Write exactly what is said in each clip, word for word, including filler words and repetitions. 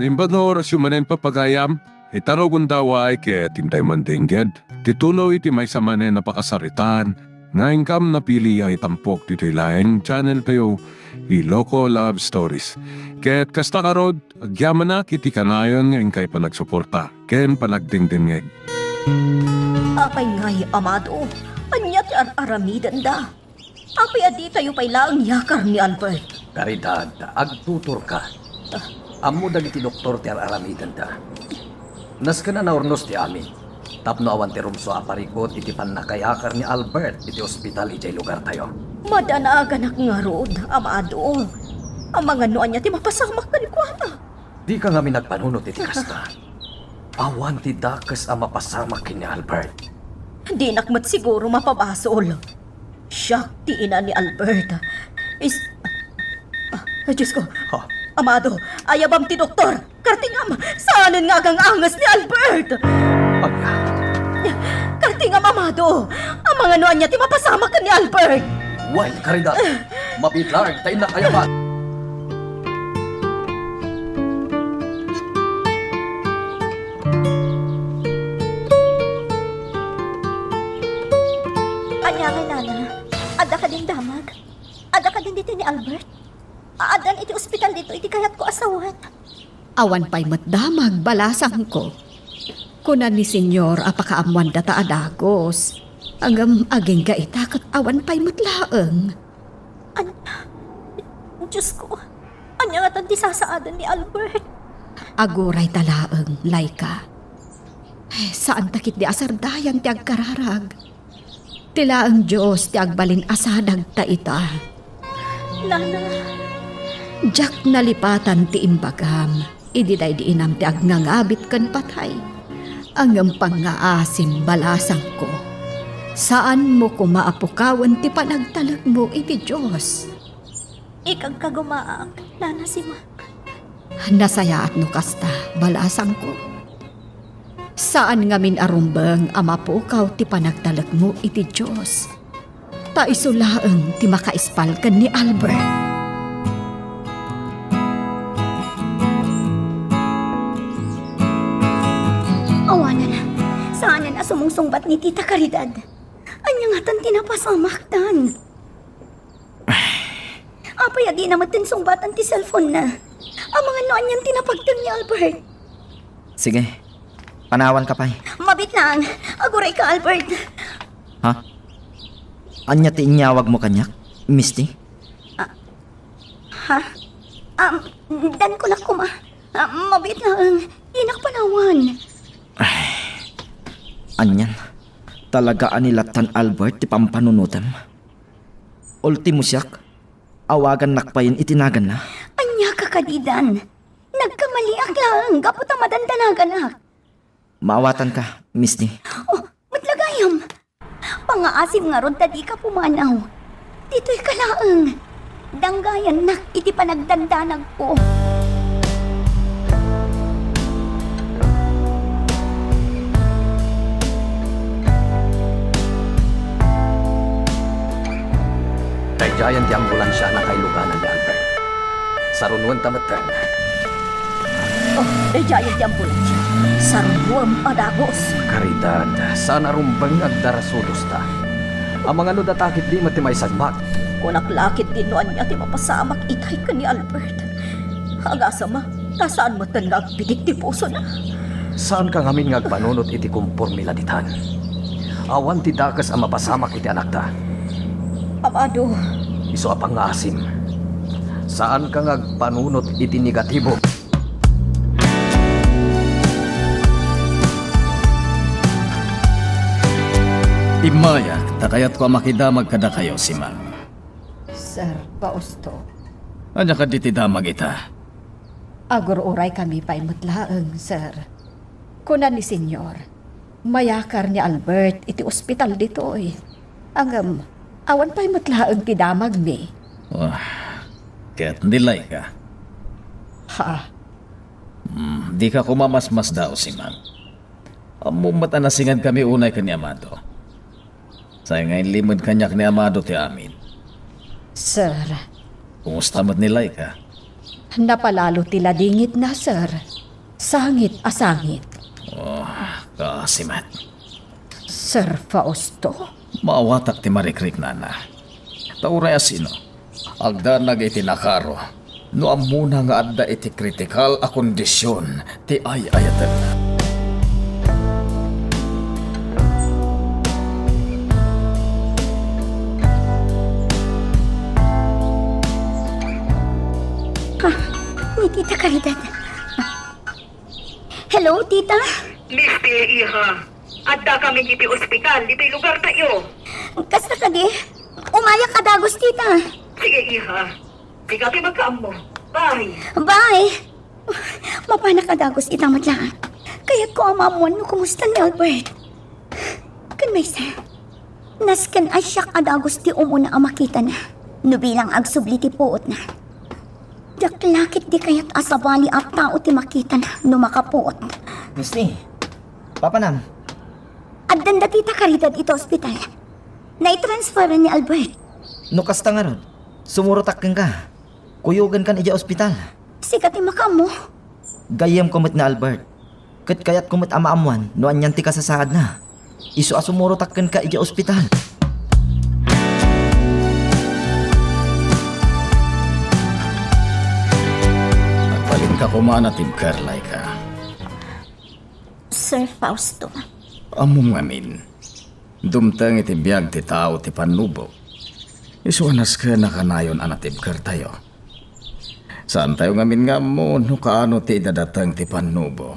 Imbag nga orasyo manen, papagayam, ita rugonda, way ket intay man dengged ti tuloy ti maysa manen a pakasaritaan nga inkam napili a itampok ditoy laeng channel tayo, Iloko Love Stories. Ket kasta ngarud, agyamanak iti kanayon nga inkay panagsuporta ken panagdengdengngeg. Apay ngay, Amado? Ania ti ar-aramidenda? Apay a ditayo pay laeng yakar ni Albert? Caridad, agtuturka. Ah. Ammo dagiti doktor ti ar-aramidenda. Nasken a naurnos ti amin tapno awan ti rumsua a parikut iti pannakayakar ni Albert iti ospital idiay lugartayo. Madanaganak ngarud, Amado. Amangan no ania ti mapasamak kenkuana. Dika ngamin agpanunot iti kasta. Awan ti dakes a mapasamak ken ni Albert. Dinak met siguro mapabasol. Siak ti ina ni Albert. Is-, ah, Diyos ko. Ha? Amado, ayabam ti doktor. Kartingam, saanen nga agang-anges ni Albert. Ania? Kartingam, Amado. Amangan no ania ti mapasamak ken ni Albert. Way, Caridad. Mabiit laeng ta innak ayaban. Ania ngay, Nana? Adda kadin damag? Adda kadin ditoy ni Albert? Addan iti ospital ditoy ti kayatko a sawen. Awan pay met damag, balasangko. Kuna ni Señor a pakaammoandata a dagus. Ngem agingga ita ket awan pay met laeng. Ania? Diyos ko, ania ngatan ti sasaaden ni Albert? Agurayta laeng, Laika. Eh, saanta ketdi a sardayan ti agkararag. Ti laeng Dios ti agbalin a sadagta ita. Nana. Diak nalipatan ti imbagam idi daydi inam ti agngangabit ken patay. Ngem pangngaasim, balasangko. Saanmo koma a pukawen ti panagtalekmo iti Dios. Ikagkagumaak, Nana Sima. Nasayaat no kasta, balasangko. Saan ngamin a rumbeng a mapukaw ti panagtalekmo iti Dios. Ta isu laeng ti makaispal ken ni Albert. Awanen, saanen a sumungsungbat ni Tita Caridad. Ania ngatan ti napasamaktan? Apay a dina metten sungbatan ti cellphone-na? Amangan no anian ti napagteng ni Albert. Sige, panawanka pay. Mabiit laeng. Agurayka, Albert. Ha? Ania ti inyawagmo kaniak, Misty? Ah, ha? Um, danko na koma. Ah, mabiit laeng. Dinak panawan. Ay, anian? Talaga a ni lattan Albert ti pampanunotem? Ultimo siak, awagannak payen iti naganna. Ania ka kadidan? Nagkamaliak laeng gapu ta madandanaganak. Maawatanka, Misty. Oh, met la gayam. Pangngaasim ngarud ta dika pumanaw. Ditoyka laeng. Danggayannak iti panagdandanagko. Daydiayen ti ambulansia a nakailuganan ni Albert. Sarunoen ta metten. Oh, daydiayen ti ambulansia. Sarunoem a dagus. Caridad, saan a rumbeng nga agdarasudosta. Amangan no data ketdi met ti maisagmak. Kunak la ketdi no ania ti mapasamak itay ken ni Albert. Agasam a, ta saan metten nga agpitik ti pusona. Saanka ngamin nga agpanunot iti komporme la ditan. Awan ti dakes a mapasamak iti anakta. Amado. Isu a pangngaasim. Saanka nga agpanunot iti negatibo. Immayak, ta kayatko a makidamag kadakayo, Simang. Sir Fausto. Ania kadi ti damag ita? Agur-uraykami pay met laeng, sir. Kuna ni Senyor, mayakar ni Albert iti ospital ditoy. Ngem, awan pay met laeng ti damagmi. Ah, ket ni Laika? Ha? Hmm, dika koma masmasdaaw, Simang. Ammom met a nasingadkami unay ken ni Amado. Say nga inlimed kaniak ni Amado ti amin. Sir. Kumusta met ni Laika? Napalalo ti ladingitna, sir. Sangit a sangit. Oh, kaasi met. Sir Fausto? Maawatak ti marikriknana. Ta uray a sino, agdanag iti nakaro no ammona nga adda iti kritikal a kondision ti ay-ayatenna. Ah, ni Tita Caridad. Hello, Tita? Misty, iha. Adda kami iti ospital, iti lugartayo. Kasta kadi? Umayak a dagus, Tita. Sige, iha. Sika ti magkaammo. Bye. Bye. Mapanak a dagus ita met laeng. Kayatko a maammuan no kumusta ni Albert. Ken maysa, nasken a siak a dagus ti umuna a makitana no bilang agsubli ti puotna. Diak la ketdi kayat a sabali a tao ti makitana no makapuot. Misty, papanam? Addan da Tita Caridad iti ospital. Naitransferan ni Albert. No kasta ngarud, sumurotak kenka. Kuyogenkan idiay ospital. Sika ti makaammo. Gayyemko met ni Albert. Ket kayatko met a maammuan no anian ti kasasaadna. Isu a sumurotak kenka idiay ospital. Agbalinka koma a natibker, Laika. Sir Fausto. Ammom ngamin, dumteng iti biag ti tao ti pannubo. Isu a nasken a kanayon a natibkertayo. Saantayo ngamin nga ammo no kaano ti idadateng ti pannubo.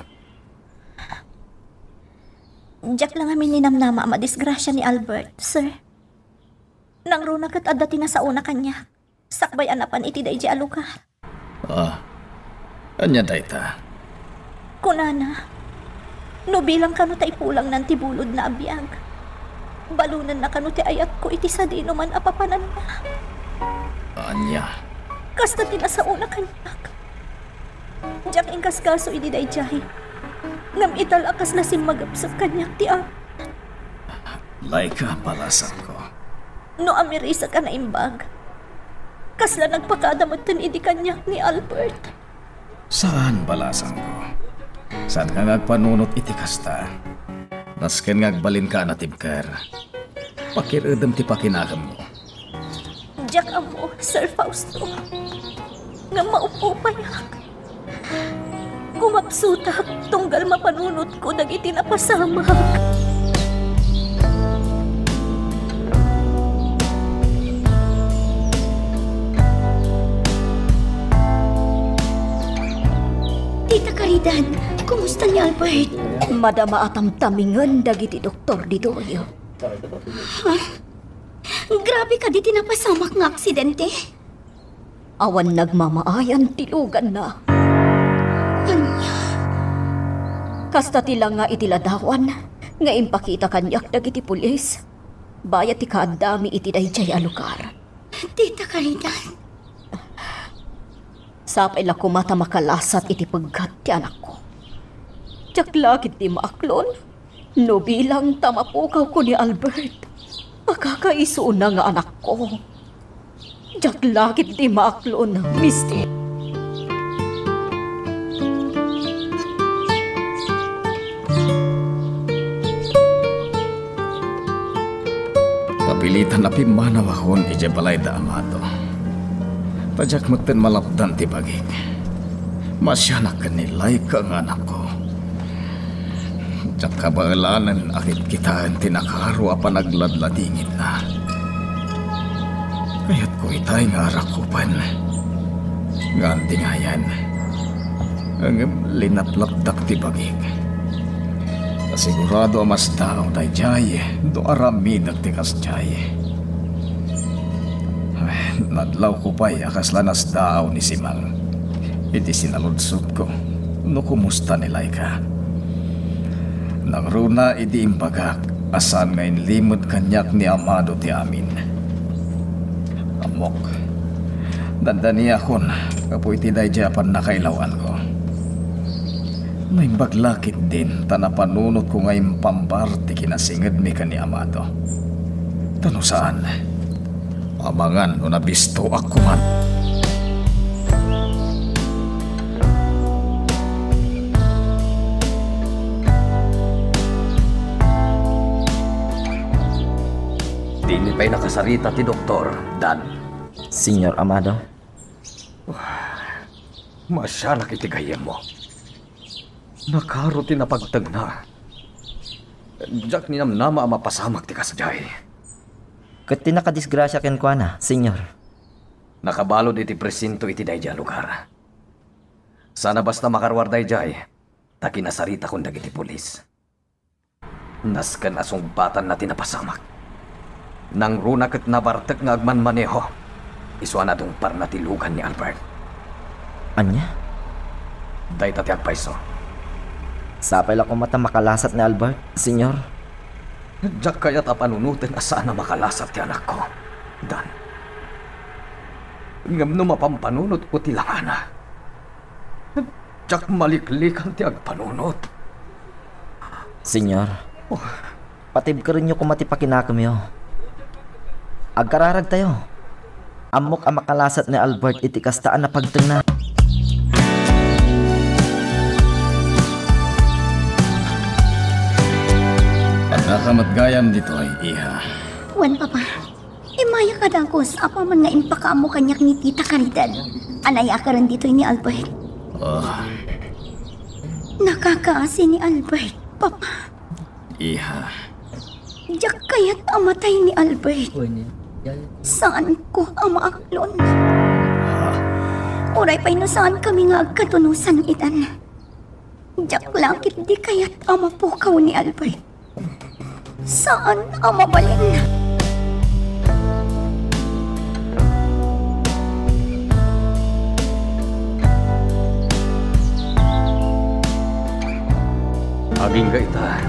Diak la ngamin ninamnama a madisgrasia ni Albert, sir. Nangruna ket adda ti nasaona kaniak, sakbay a napan iti daydiay a lugar. Ah, ania dayta? Kunana, no bilang kano ta ipulangnan ti bulodna a biag, balonenna kano ti ayatko iti sadinoman a papananna. Ania? Kasta ti nasaona kaniak. Diak inkaskaso idi daydiay. Ngem ital a kasla simmagepsep kaniak ti Apo. Laika, balasangko. No amirisak a naimbag, kasla nagpakada metten idi kaniak ni Albert. Saan, balasangko. Saanka nga agpanunot iti kasta. Nasken nga agbalinka a natibker. Pakiredem ti pakinakemmo. Diak ammo, Sir Fausto. Ngem maup-upayak. Gumapsutak tunggal mapanunotko dagiti napasamak. Tita Caridad, kumusta ni Albert? Madama a tamtamingen dagiti doktor ditoy. Ha? Grabe kadi ti napasamak nga aksidente? Awan nagmamaayan ti luganna. Ania? Kasta ti langa iti ladawan nga impakita kaniak dagiti pulis. Bayat ti kaaddami iti daydiay a lugar. Tita Caridad. Sapay la koma ta makalasat iti peggat ti anakko. Diak la ketdi maaklon no bilang ta mapukawko ni Albert, pakakaisuna nga anakko. Diak la ketdi maaklon, Misty. Kapilitan a pimmanawakon idiay balay da Amado. Ta diak metten malapdan ti bagik. Maasianak ken ni Laika nga anakko. Diak kabaelanen a kitkitaen ti nakaro a panagladladingitna. Kayatko itay nga arakupen. Ngan ti ngayen, ngem linaplapdak ti bagik. Ta sigurado a masdaaw daydiay no aramidek ti kasdiay. Nadlawko pay a kasla nasdaaw ni Simang iti sinaludsodko no kumusta ni Laika. Nangruna idi imbagak a saan nga inlimed kaniak ni Amado ti amin. Ammok, dandaniakon gapu iti daydiay a pannakailaw-anko. Naimbag la ketdin ta napanunotko nga impambar ti kinasingedmi ken ni Amado. Ta no saan, amangan no nabistoak koman. Dimi pay nakasarita ti doktor, Dan. Señor Amado? Maasianak iti gayyemmo. Nakaro ti napagtengna. Diak ninamnama a mapasamak ti kasdiay. Ket ti nakadisgrasia kenkuana, Señor? Nakabalud iti presinto iti daydiay a lugar. Saan a basta makaruar daydiay, ta kinasaritakon dagiti pulis. Nasken a sungbatanna ti napasamak. Nangruna ket nabartek nga agmanmaneho. Isu a nadungparna ti lugan ni Albert. Ania? Dayta ti agpayso. Sapay la koma ta makalasat ni Albert, Señor. Diak kayat a panunoten a saan a makalasat ti anakko, Dan. Ngem no mapampanunotko ti langana, diak maliklikan ti agpanunot. Señor, oh, patibkerenyo koma ti pakinakemyo. Agkararagtayo. Ammok a makalasat ni Albert iti kasta a napagtengna. Adda ka met gayam ditoy, iha. Wen, Papa. Immayak a dagus apaman nga impakaammo kaniak ni Tita Caridad a nayakaren ditoy ni Albert. Oh. Nakakaasi ni Albert, Papa. Iha. Diak kayat a matay ni Albert. Saanko a maaklon. Uray pay no saan kami nga agkatunosan itan. Diak la ketdi kayat a mapukaw ni Albert. Saan a mabalin. Agingga ita,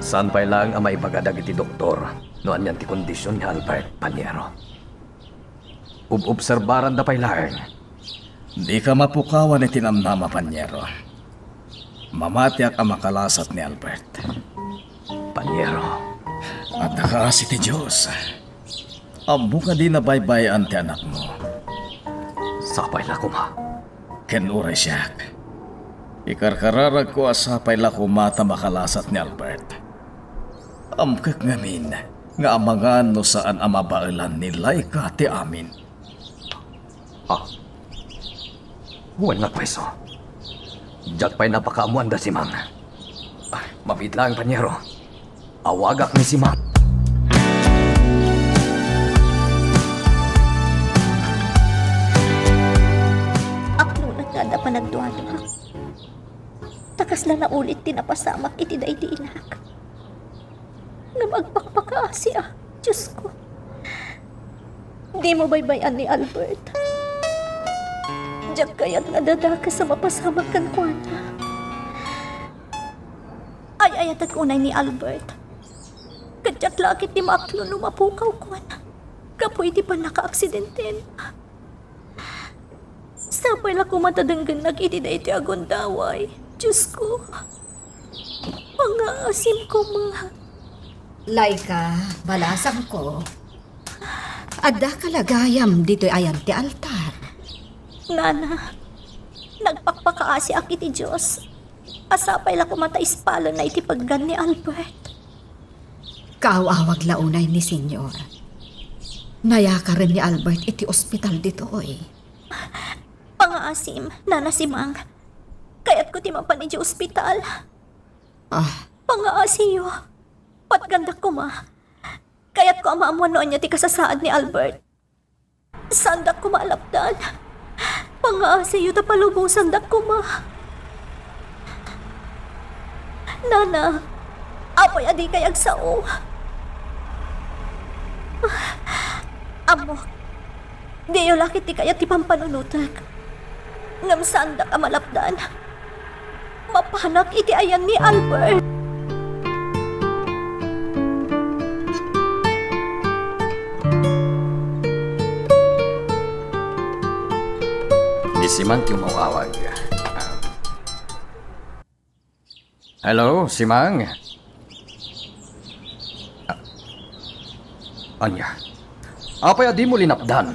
saan pay laeng a maibaga dagiti doktor no anian ti kondision ni Albert, Paniero. Ub-obserbaranda pay laeng. Dika mapukawan iti namnama, Paniero. Mamatiak a makalasat ni Albert. Paniero. Adda kaasi ti Dios. Ammok a dina baybay-an ti anakmo. Sapay la koma. Ken uray siak, ikarkararagko a sapay la koma ta makalasat ni Albert. Amkek ngamin nga amangan no saan a mabaelan ni Laika ti amin. Ah. Wen nga pweso. Diak pay napakaammoan da Simang. Ah, mabiit laeng, Paniero. Awagak ni Simang. Aklonnak nga adda panagduaduak. Ta kasla naulit ti napasamak iti daydi inak. Ngem agpakpakaasiak, Diosko. Dimo baybay-an ni Albert. Diak kayat nga dadakes a mapasamak kenkuana. Ay-ayatek unay ni Albert. Ket diak la ketdi maaklon no mapukawkon gapu iti pannakaaksidentena. Sapay la koma ta denggennak iti daytoy a gundaway, Diosko. Pangaasim koma. Laika, balasangko. Addaka la gayam ditoy ayan ti altar. Nana, nagpakpakaasiak iti Dios a sapay la koma ta ispalenna iti peggan ni Albert. Kaaw-awag la unay ni Señor. Nayakaren ni Albert iti ospital ditoy. Pangaasim, Nana Simang. Kayatko ti mapan idiay ospital. Ah. Pangaasiyo. Patgandak koma. Kayatko a maammuan no ania ti kasasaad ni Albert. Saandak koma a lapdan. Pangaasiyo ta palubosandak koma. Nana, apay a dikay agsao? Ammok, diyo la ketdi kayat ti pampanunotek. Ngem saandak a malapdan. Mapanak iti ayan ni Albert. Ni Simang ti umaw-awag. Ah. Hello, Simang? Ah, ania? Apay a dimo linapdan?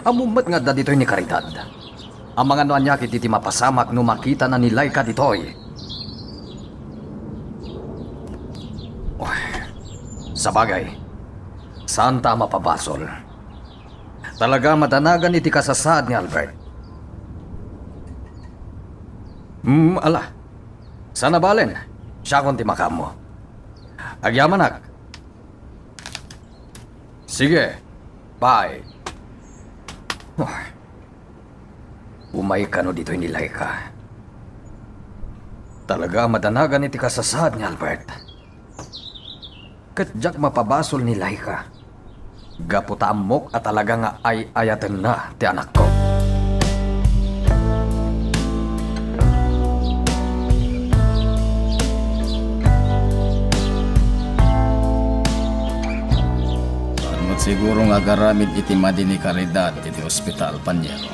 Ammom met nga adda ditoy ni Caridad. Amangan no ania ketdi ti mapasamak no makitana ni Laika ditoy. Uy, Sabagay, saanta a mapabasol. Talaga a madanagan iti kasasaad ni Albert. Hmm, ala. Saan a balen. Siakon ti makaammo. Agyamanak. Sige. Bye. Umay kano ditoy ni Laika. Talaga a madanagan iti kasasaad ni Albert. Ket diak mapabasol ni Laika. Gapu ta ammok a talaga nga ay-ayatenna ti anakko. Saan met siguro nga agaramid iti madi ni Caridad iti ospital, Paniero?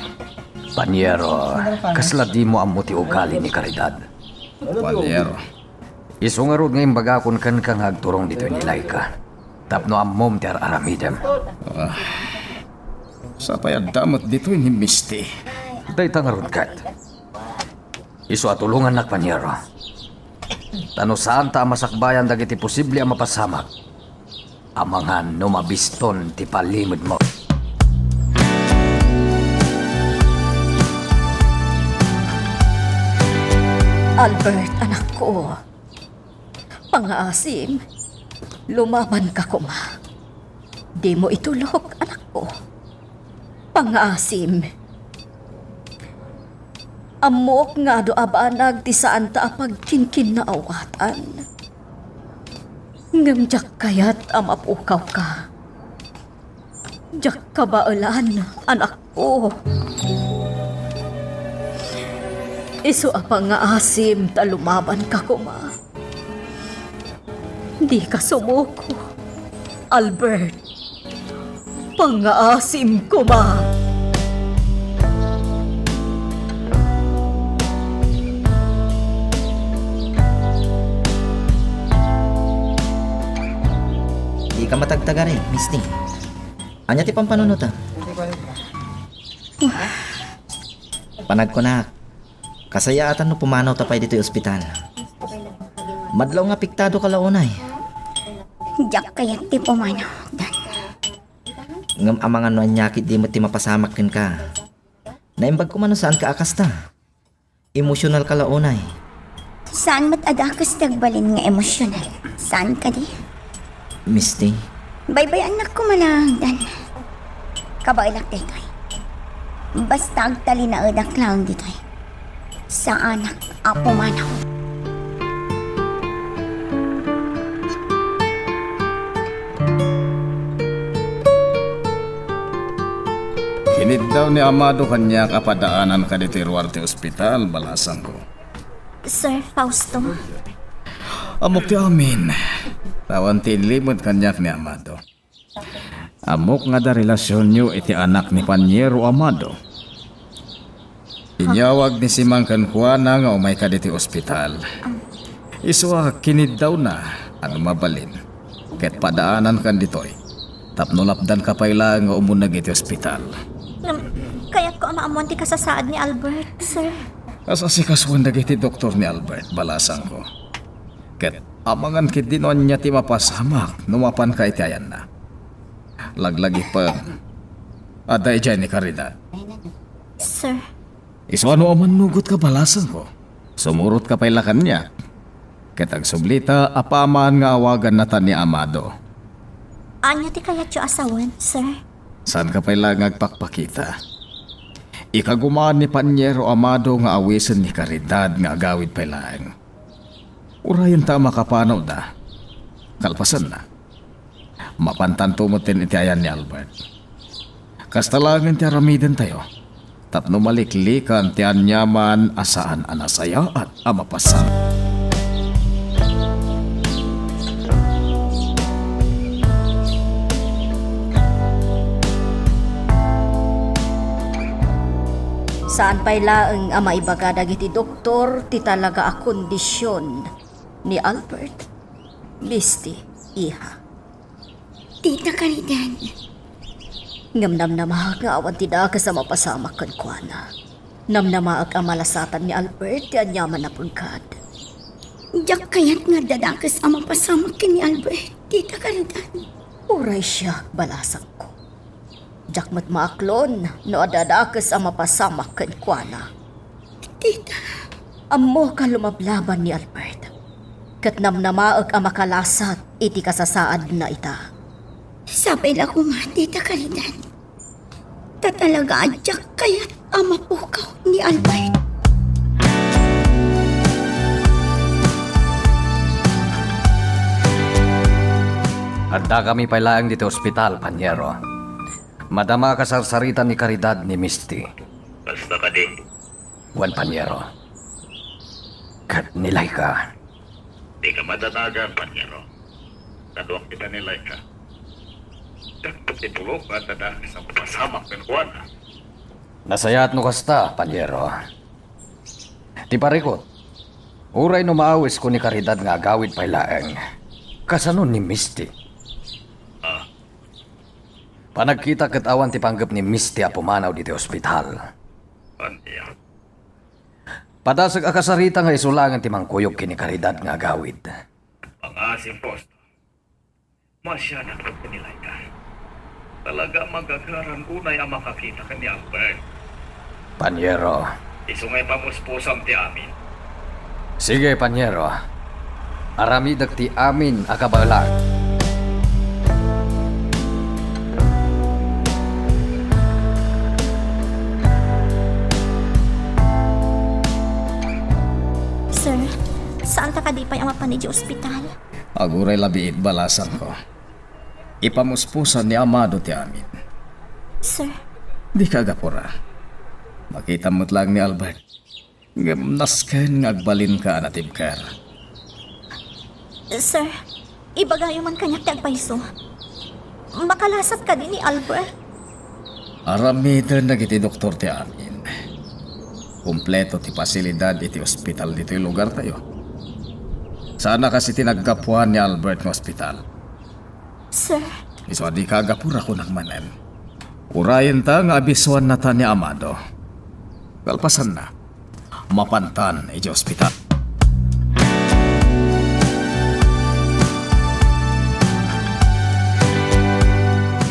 Paniero, kasla dimo ammo ti ugali ni Caridad. Paniero. Isu ngarud nga imbagakon kenka nga agturong ditoy ni Laika. Tapno ammom ti ar-aramidem. Ah. Sapay adda met ditoy ni Misty. Dayta ngarud ket. Isu a tulongannak, Paniero. Ta no saanta a masakbayan dagiti posible a mapasamak, amangan no mabiston ti palimedmo. Albert, anakko. Pangaasim, lumabanka koma. Dimo itulok, anakko. Pangaasim. Ammok nga adu a banag ti saanta a pagkinkinnaawatan. Ngem diak kayat a mapukawka. Diak kabaelan, anakko. Isu a pangaasim ta lumabanka koma. Dika sumuko, Albert. Pangaasim koma. Dika matagtagari, Misty. Ania ti pampanunotem? Panagkunak, kasayaatan no pumanawta pay ditoy ospital. Madlaw nga apektado ka la unay. Diak kayat ti pumanaw, Dan. Ngem amangan no ania ket di met ti mapasamak kenka. Naimbag koma no saanka a kasta. Emosyonal ka la unay. Saan met a dakes ti agbalin nga emosyonal? Saan kadi? Misty. Baybay-annak koma laeng, Dan. Kabaelak daytoy. Basta agtalinaedak laeng ditoy. Saanak a pumanaw. Kiniddaw ni Amado kaniak a padaananka ditoy ruar ti ospital, balasangko. Sir Fausto. Ammok ti amin. Awan ti inlimed kaniak ni Amado. Ammok nga adda relasionyo iti anak ni Paniero Amado. Inyawag ni Simang kenkuana nga umayka ditoy ospital. Isu a kiniddawna a no mabalin. Ket padaanankan ditoy. Tapno lapdanka pay laeng nga umuneg iti ospital. Ngem, kayatko a maammuan ti kasasaad ni Albert, sir. Asikasuan dagiti doktor ni Albert, balasangko. Ket amangan ketdi no ania ti mapasamak no mapanka iti ayanna. Laglagipen, adda idiay ni Caridad. Sir. Isu a no amannugot ka, balasangko. Sumurotka pay la kaniak. Ket agsublita apaman nga awagannata ni Amado. Ania ti kayatyo a sawen, sir? Saanka pay la nga agpakpakita. Ikagumaan ni Paniero Amado nga awisen ni Caridad nga agawid pay laeng. Urayenta a makapanawda. Kalpasanna, mapantanto metten iti ayan ni Albert. Kasta laengen ti aramidentayo tapno maliklikan ti aniaman a saan a nasayaat a mapasamak. Saan pay laeng a maibaga dagiti doktor ti talaga a kondision ni Albert, Misty, iha. Tita Caridad. Ngem namnamaak nga awan ti dakes a mapasamak kenkuana. Namnamaak a malasatan ni Albert ti aniaman a pungkad. Diak kayat nga adda dakes a mapasamak ken ni Albert. Tita Caridad. Uray siak, balasangko. Diak met maaklon no adda dakes a mapasamak kenkuana. Tita. Ammok a lumablaban ni Albert. Ket namnamaek a makalasat iti kasasaadna ita. Sapay la koma, Tita Caridad. Ta talaga a diak kayat a mapukaw ni Albert. Addakami pay laeng ditoy ospital, Paniero. Madama a kasarsarita ni Caridad ni Misty. Kasta kadi? Wen, Paniero. Ket ni Laika. Dika madanagan, Paniero. Kaduak ita ni Laika. Dakpet ti tulok nga adda dakes a mapasamak kenkuana. Nasayaat no kasta, Paniero. Ti parikut, uray no maawisko ni Caridad nga agawid pay laeng, kasano ni Misty? Ah. Panagkita ket awan ti panggep ni Misty a pumanaw ditoy ospital. Ania? Padasek a kasarita nga isu laengen ti mangkuyog ken ni Caridad nga agawid. Pangasim, Fausto. Masianak ket ni Laika. Talaga a magagaran unay a makakita ken ni Albert. Paniero. Isu nga ipamuspusam ti amin. Sige, Paniero. Aramidek ti amin a kabaelan. Sir, saanta kadi pay a mapan idiay ospital? Aguray la biit, balasangko. Ipamuspusan ni Amado ti amin. Sir. Dika agapura. Makitam met laeng ni Albert. Ngem nasken nga agbalinka a natibker. Sir, ibagayo man kaniak ti agpayso. Makalasat kadi ni Albert? Aramiden dagiti doktor ti amin. Kompleto ti pasilidad iti ospital ditoy lugartayo. Saan a kas iti naggapuan ni Albert nga ospital. Sir. Isu a dika agapura, kunak manen. Urayenta nga abisuannata ni Amado. Kalpasanna, mapantan idiay ospital.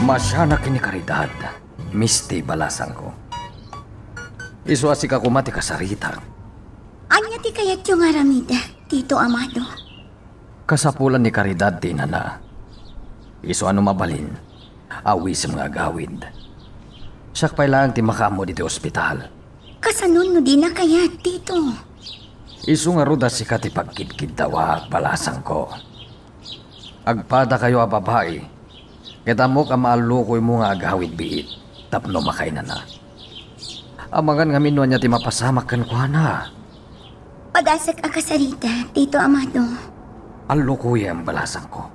Masianak ken ni Caridad, Misty, balasangko. Isu a sika koma ti kasaritak. Ania ti kayatyo nga aramidek, Tito Amado? Kasapulan ni Caridad ti inana. Isu a no mabalin, awisem nga agawid. Siak pay laeng ti makaammo ditoy ospital. Kasano no dina kayat, Tito? Isu ngarud a sika ti pagkidkiddawaak, balasangko. Agpadakayo a babai, ket ammok a maallukoymo nga agawid biit tapno makainana. Amangan ngamin no ania ti mapasamak kenkuana. Padasek a kasarita, Tito Amado. Allukoyem, balasangko.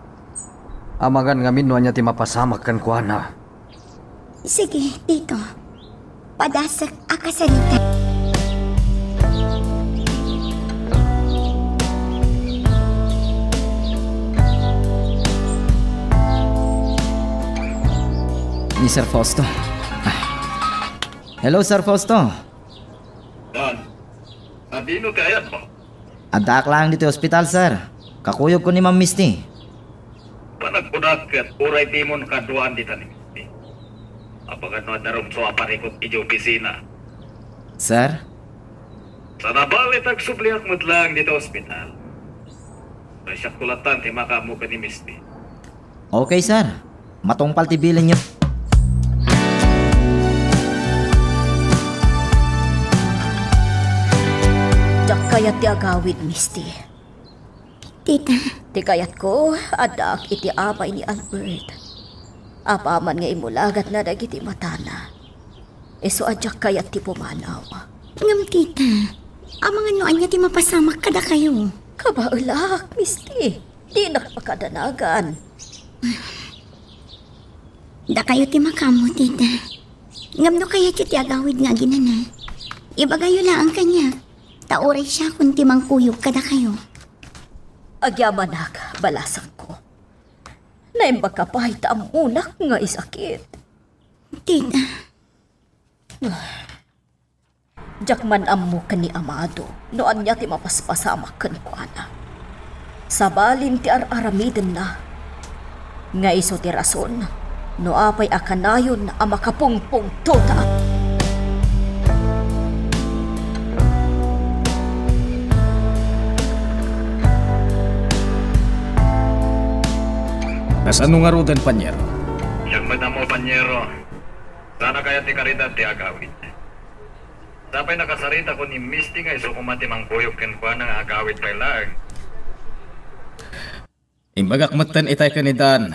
Amangan ngamin no ania ti mapasamak kenkuana. Sige, Tito. Padasek a kasarita. Ni Sir Fausto. Ah. Hello, Sir Fausto. Don, sadino ti kayatmo? Addaak laeng ditoy ospital, sir. Kakuyogko ni Ma'am Misty. Panagkunak ket uray dimon kaduaan dita ni Misty. Apagan no adda rumsua a parikut idiay opisina. Sir? Saan a bale ta agsubliak met laeng dita ospital. Siakto latta ti makaammo ken ni Misty. Okay, sir. Matungpal ti bilinyo. Diak kayat ti agawid, Misty. Tita. Ti kayatko, addaak iti amay ni Albert. Apaman nga imulagatna dagiti matana, isu a diak kayat ti pumanaw. Ngem, tita, amangan no ania ti mapasamak kadakayo. Kabaelak, Misty. Dinak makadanagan. Dakayo ti makaammo, tita. Ngem no kayatyo ti agawid nga aginana, ibagayo laeng kaniak, ta uray siakon ti mangkuyog kadakayo. Agyamanak, balasangko. Naimbag ka pay ta ammonak nga isakit. Tita. Diak man ammo ken ni Amado no ania ti mapaspasamak kenkuana. Sabalin ti ar-aramidenna, Nga isu ti rason no apay a kanayon a makapungpungtota. Kasano ngaruden, panyero? Siak met ammo, panyero. Saan a kayat ti Caridad ti agawid. Sapay nakasaritakon ni Misty nga isu koma ti mangkuyog kenkuana nga agawid pay laeng. Imbagak metten itay ken ni Dan.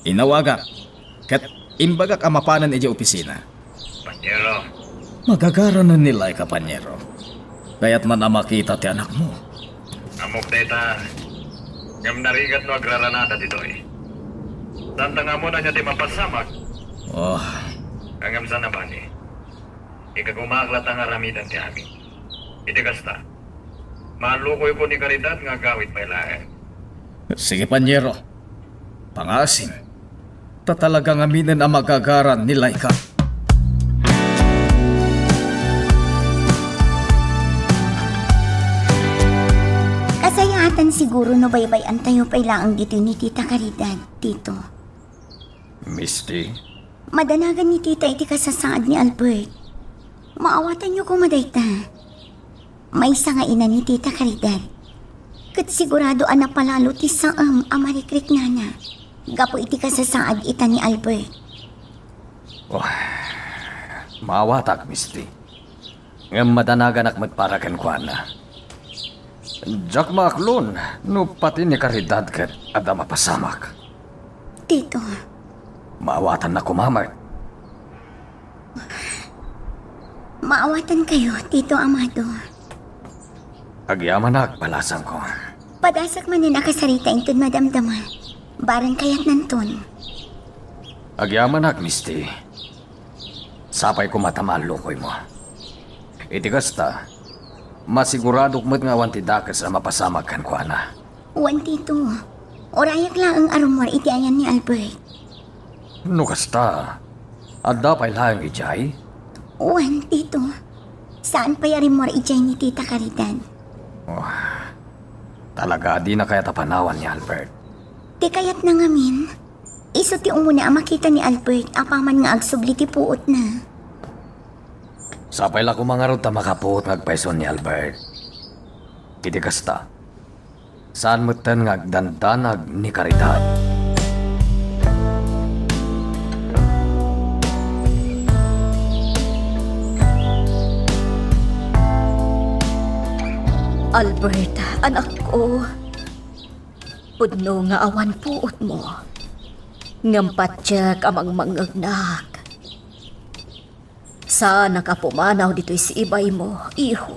Inawagak, ket imbagak a mapanen idiay opisina. Panyero. Magagaranen ni Laika, panyero. Kayat man a makita ti anakmo. Ammok dayta, ngem narigat no agraranada ditoy. Santa nga ammon ania ti mapasamak. Oh. Ngem saan a bale. Ikagumaak latta nga aramiden ti amin. Iti kasta, malukoyko ni Caridad nga agawid pay laeng. Sige, panyero. Pangaasim. Ta talaga ngaminen a magagaran ni Laika. Kasayaatan siguro no baybay-antayo pay laeng ditoy ni Tita Caridad, Tito. Misty? Madanagan ni Tita iti kasasaad ni Albert. Maawatanyo koma dayta. Maysa nga ina ni Tita Caridad. Ket sigurado a napalalo ti saem a marikriknana gapu iti kasasaad ita ni Albert. Oh, maawatak, Misty. Ngem madanaganak met para kenkuana. Diak maaklon no pati ni Caridad ket adda mapasamak. Tito. Maawatanna koma met. Maawatankayo, Tito Amado. Agyamanak, balasangko. Padasak manen a kasarita inton madamdama. Barang kayatnanton. Agyamanak, Misty. Sapay koma ta malukoymo. Iti kasta, masiguradok met nga awan ti dakes a mapasamak kenkuana. Wen, Tito. Urayak laeng a rummuar iti ayan ni Albert. No kasta, adda pay laeng idiay? Wen, Tito. Saan pay a rimmuar idiay ni Tita Caridad. Oh, talaga a dina kayat a panawan ni Albert. Ti kayatna ngamin, isu ti umuna a makita ni Albert apaman nga agsubli ti puotna. Sapay la koma ngarud ta makapuot nga agpayso ni Albert. Iti kasta, saan metten nga agdandanag ni Caridad. Albert, anakko, pudno nga awan puotmo, ngem patiek a mangmangngegnak. Saanak a pumanaw ditoy sibaymo, iho.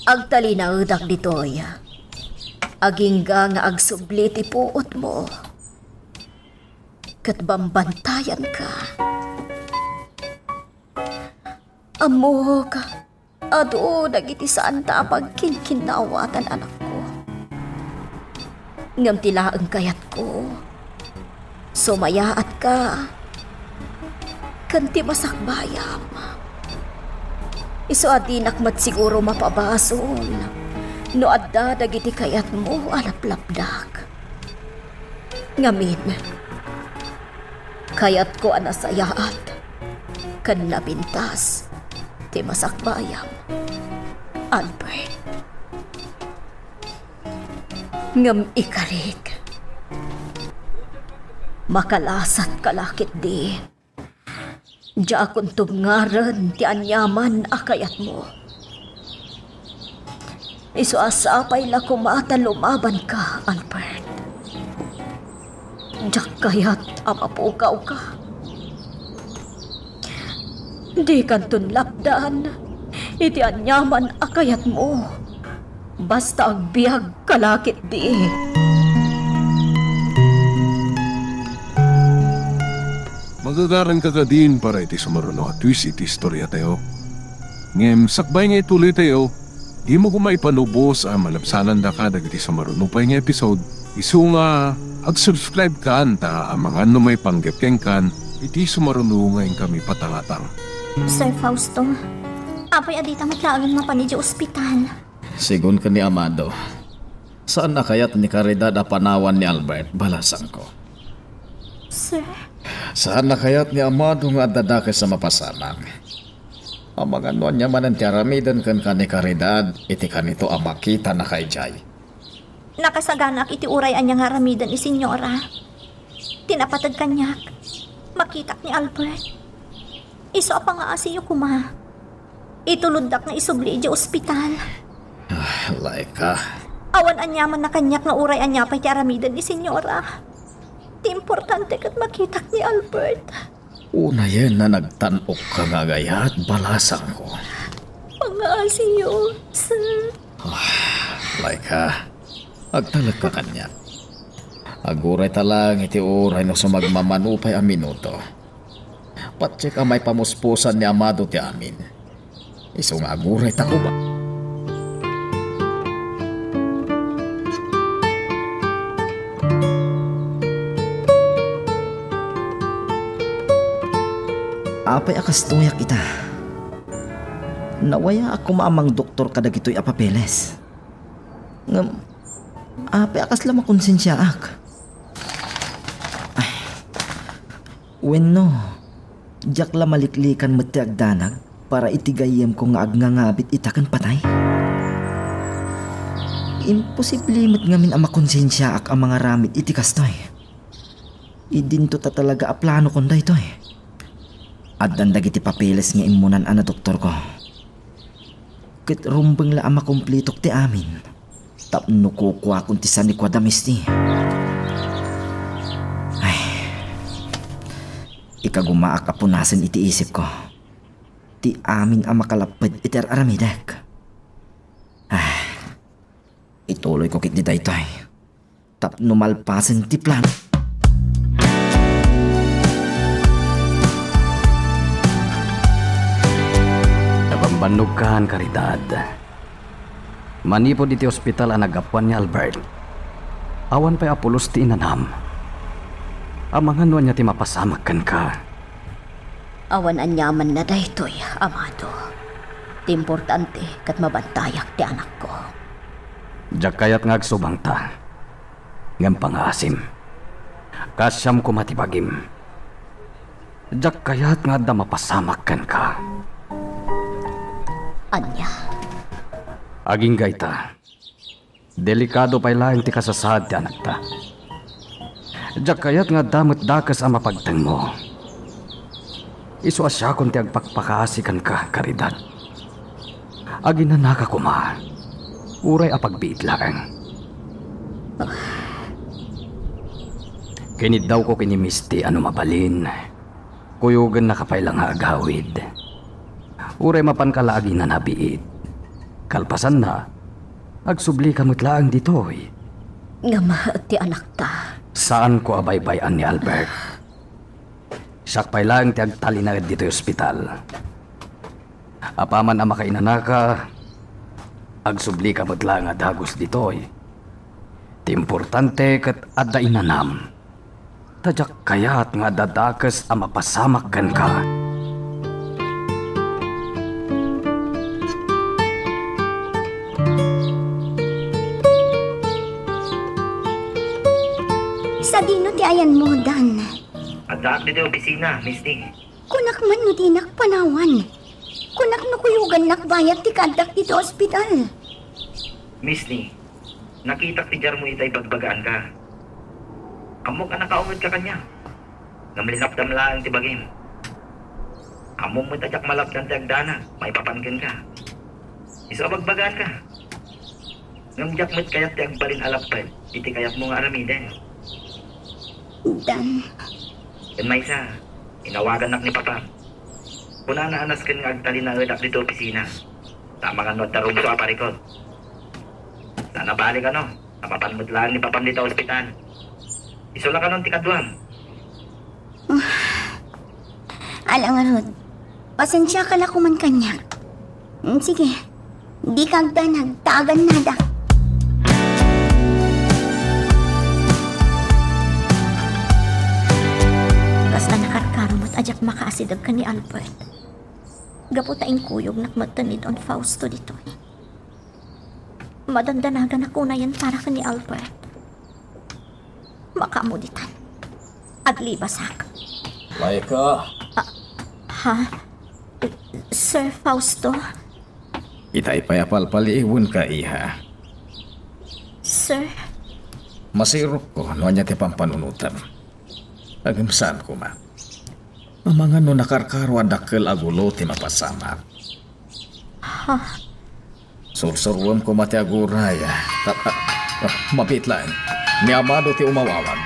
Agtalinaedak ditoy. Agingga nga agsubli ti puotmo. Ket bambantayanka. Ammok, adu dagiti saanta a pagkinkinnawatan, anakko. Ngem ti laeng kayatko, sumayaatka ken ti masakbayam. Isu a dinak met siguro mapabasol no adda dagiti kayatmo a laplapdak. Ngamin, kayatko a nasayaat ken napintas ti masakbayam, Albert. Ngem ikarik, makalasatka la ketdi. Diakon tubngaren ti aniaman a kayatmo. Isu a sapay la koma ta lumabanka, Albert. Diak kayat a mapukawka. Dikanton lapdan iti aniaman a kayatmo. Basta agbiagka la ketdi. Magagaranka kadin para iti sumaruno a twist iti istoriatayo. Ngem sakbay nga itulitayo, dimo koma ipalubos a malabsanandaka dagiti sumaruno pay nga episode. Isu nga ag-subscribe kan ta amangan no maipanggep kenkan iti sumaruno nga inkami patangatang. Sir Fausto, apay a dita met laeng mapan idiay ospital? Segun ken ni Amado, Saan a kayat ni Caridad a panawan ni Albert, balasangko. Sir? Saan a kayat ni Amado nga adda dakes a mapasamak. Amangan no ania manen ti aramiden kenka ni Caridad iti kanito a makitanaka idiay. Nakasaganaak iti uray ania nga aramiden ni Senyora. Ti napated kaniak, makitak ni Albert. Isu a pangaasiyo koma. Ituloddak nga isubli idiay ospital. Ah, Laika. Awan aniaman a kaniak nga uray ania pay ti aramiden ni Senyora. Ti importante ket makitak ni Albert. Unayen a nagtan-okka nga agayat, balasangko. Pangaasiyo, sir. Ah, Laika, agtalekka kaniak. Agurayta laeng iti uray no sumagmamano pay a minuto. Patiek a maipamuspusan ni Amado ti amin. Isu nga agurayta koma. Apay a kastoyak ita? Nawayaak koma a mangdoktor kadagitoy a papeles. Ngem, apay a kasla makonsensiaak? Ay. Wenno, diak la maliklikan met ti agdanag para iti gayyemko nga agngangabit ita ken patay? Imposible met ngamin a makonsensiaak a mangaramid iti kastoy. Idinto ta talaga a planokon daytoy. Addan dagiti papeles nga immunan a nadoktorko. Ket rumbeng la a makumplitok ti amin tapno kukuakon ti sanikua da Misty. Ay, ikagumaak a punasen iti isipko ti amin a makalapped iti ar-aramidek. Ah, ituloyko ketdi daytoy tapno malpasen ti plano. Nabambannogkan, Caridad. Manipud iti ospital a naggapuan ni Albert, awan pay a pulos ti inanam. Amangan no ania ti mapasamak kenka. Awan aniamanna daytoy, Amado. Ti importante ket mabantayak ti anakko. Diak kayat nga agsubangta. Ngem pangaasim. Kaasiam koma ti bagim. Diak kayat nga adda mapasamak kenka. Ania? Agingga ita. Delikado pay laeng ti kasasaad ti anakta. Diak kayat nga adda met dakes a mapagtengmo. Isu a siakon ti agpakpakaasi kenka, Caridad. Aginanaka koma, uray a pagbiit laeng. Kiniddawko ken ni Misty a no mabalin, kuyogennaka pay la nga agawid. Uray mapanka la aginanabiit. Kalpasanna, agsublika met laeng ditoy. Ngem ti anakta. Saanko a baybay-an ni Albert. Siak pay laeng ti agtalinaed ditoy ospital. Apaman a makainanaka, agsublika met laeng a dagus ditoy. Ti importante ket adda inanam. Ta diak kayat nga adda dakes a mapasamak kenka. Sadino ti ayanmo, Dan? Addaak ditoy opisina, Misty. Kunak man no dinak panawan. Kunak no kuyogannak bayat ti kaaddak ditoy ospital. Misty, nakitak ti diarmo ita ibagbagaanka. Ammok a nakaungetka kaniak. Ngem linapdam laeng ti bagim. Ammom met a diak malapdan ti agdanag maipapan kenka. Isu a bagbagaanka. Ngem diak met kayat ti agbalin a lapped iti kayatmo nga aramiden. Dan. Ken maysa, inawagannak ni Papam. Kunana a nasken nga agtalinaedak ditoy opisina. Ta amangan no adda rumso a parikut. Ta nabalik, ano, napapan met laeng ni Papam dita ospital. Isu la kanon ti kaduam. Ala ngarud, pasensiaka la koman kaniak. Mm, sige, dika agdanag, ta agannadak. Kasla nakarkaro met a diak makaasideg ken ni Albert. Gapu ta inkuyognak metten ni Don Fausto ditoy. Madandanaganak unayen para ken ni Albert. Makaammo ditan. Aglibasak. Laika. Ah, ha? Sir Fausto? Itay pay a palpaliiwenka, iha. Sir? Masirokko no ania ti pampanunotem. Ngem saan koma. Amangan no nakarkaro a dakkel a gulo ti mapasamak. Ha? Sursuruem koma ti aguray. Ta-, ta-, ah, mabiit laeng. Ni Amado ti umawawag.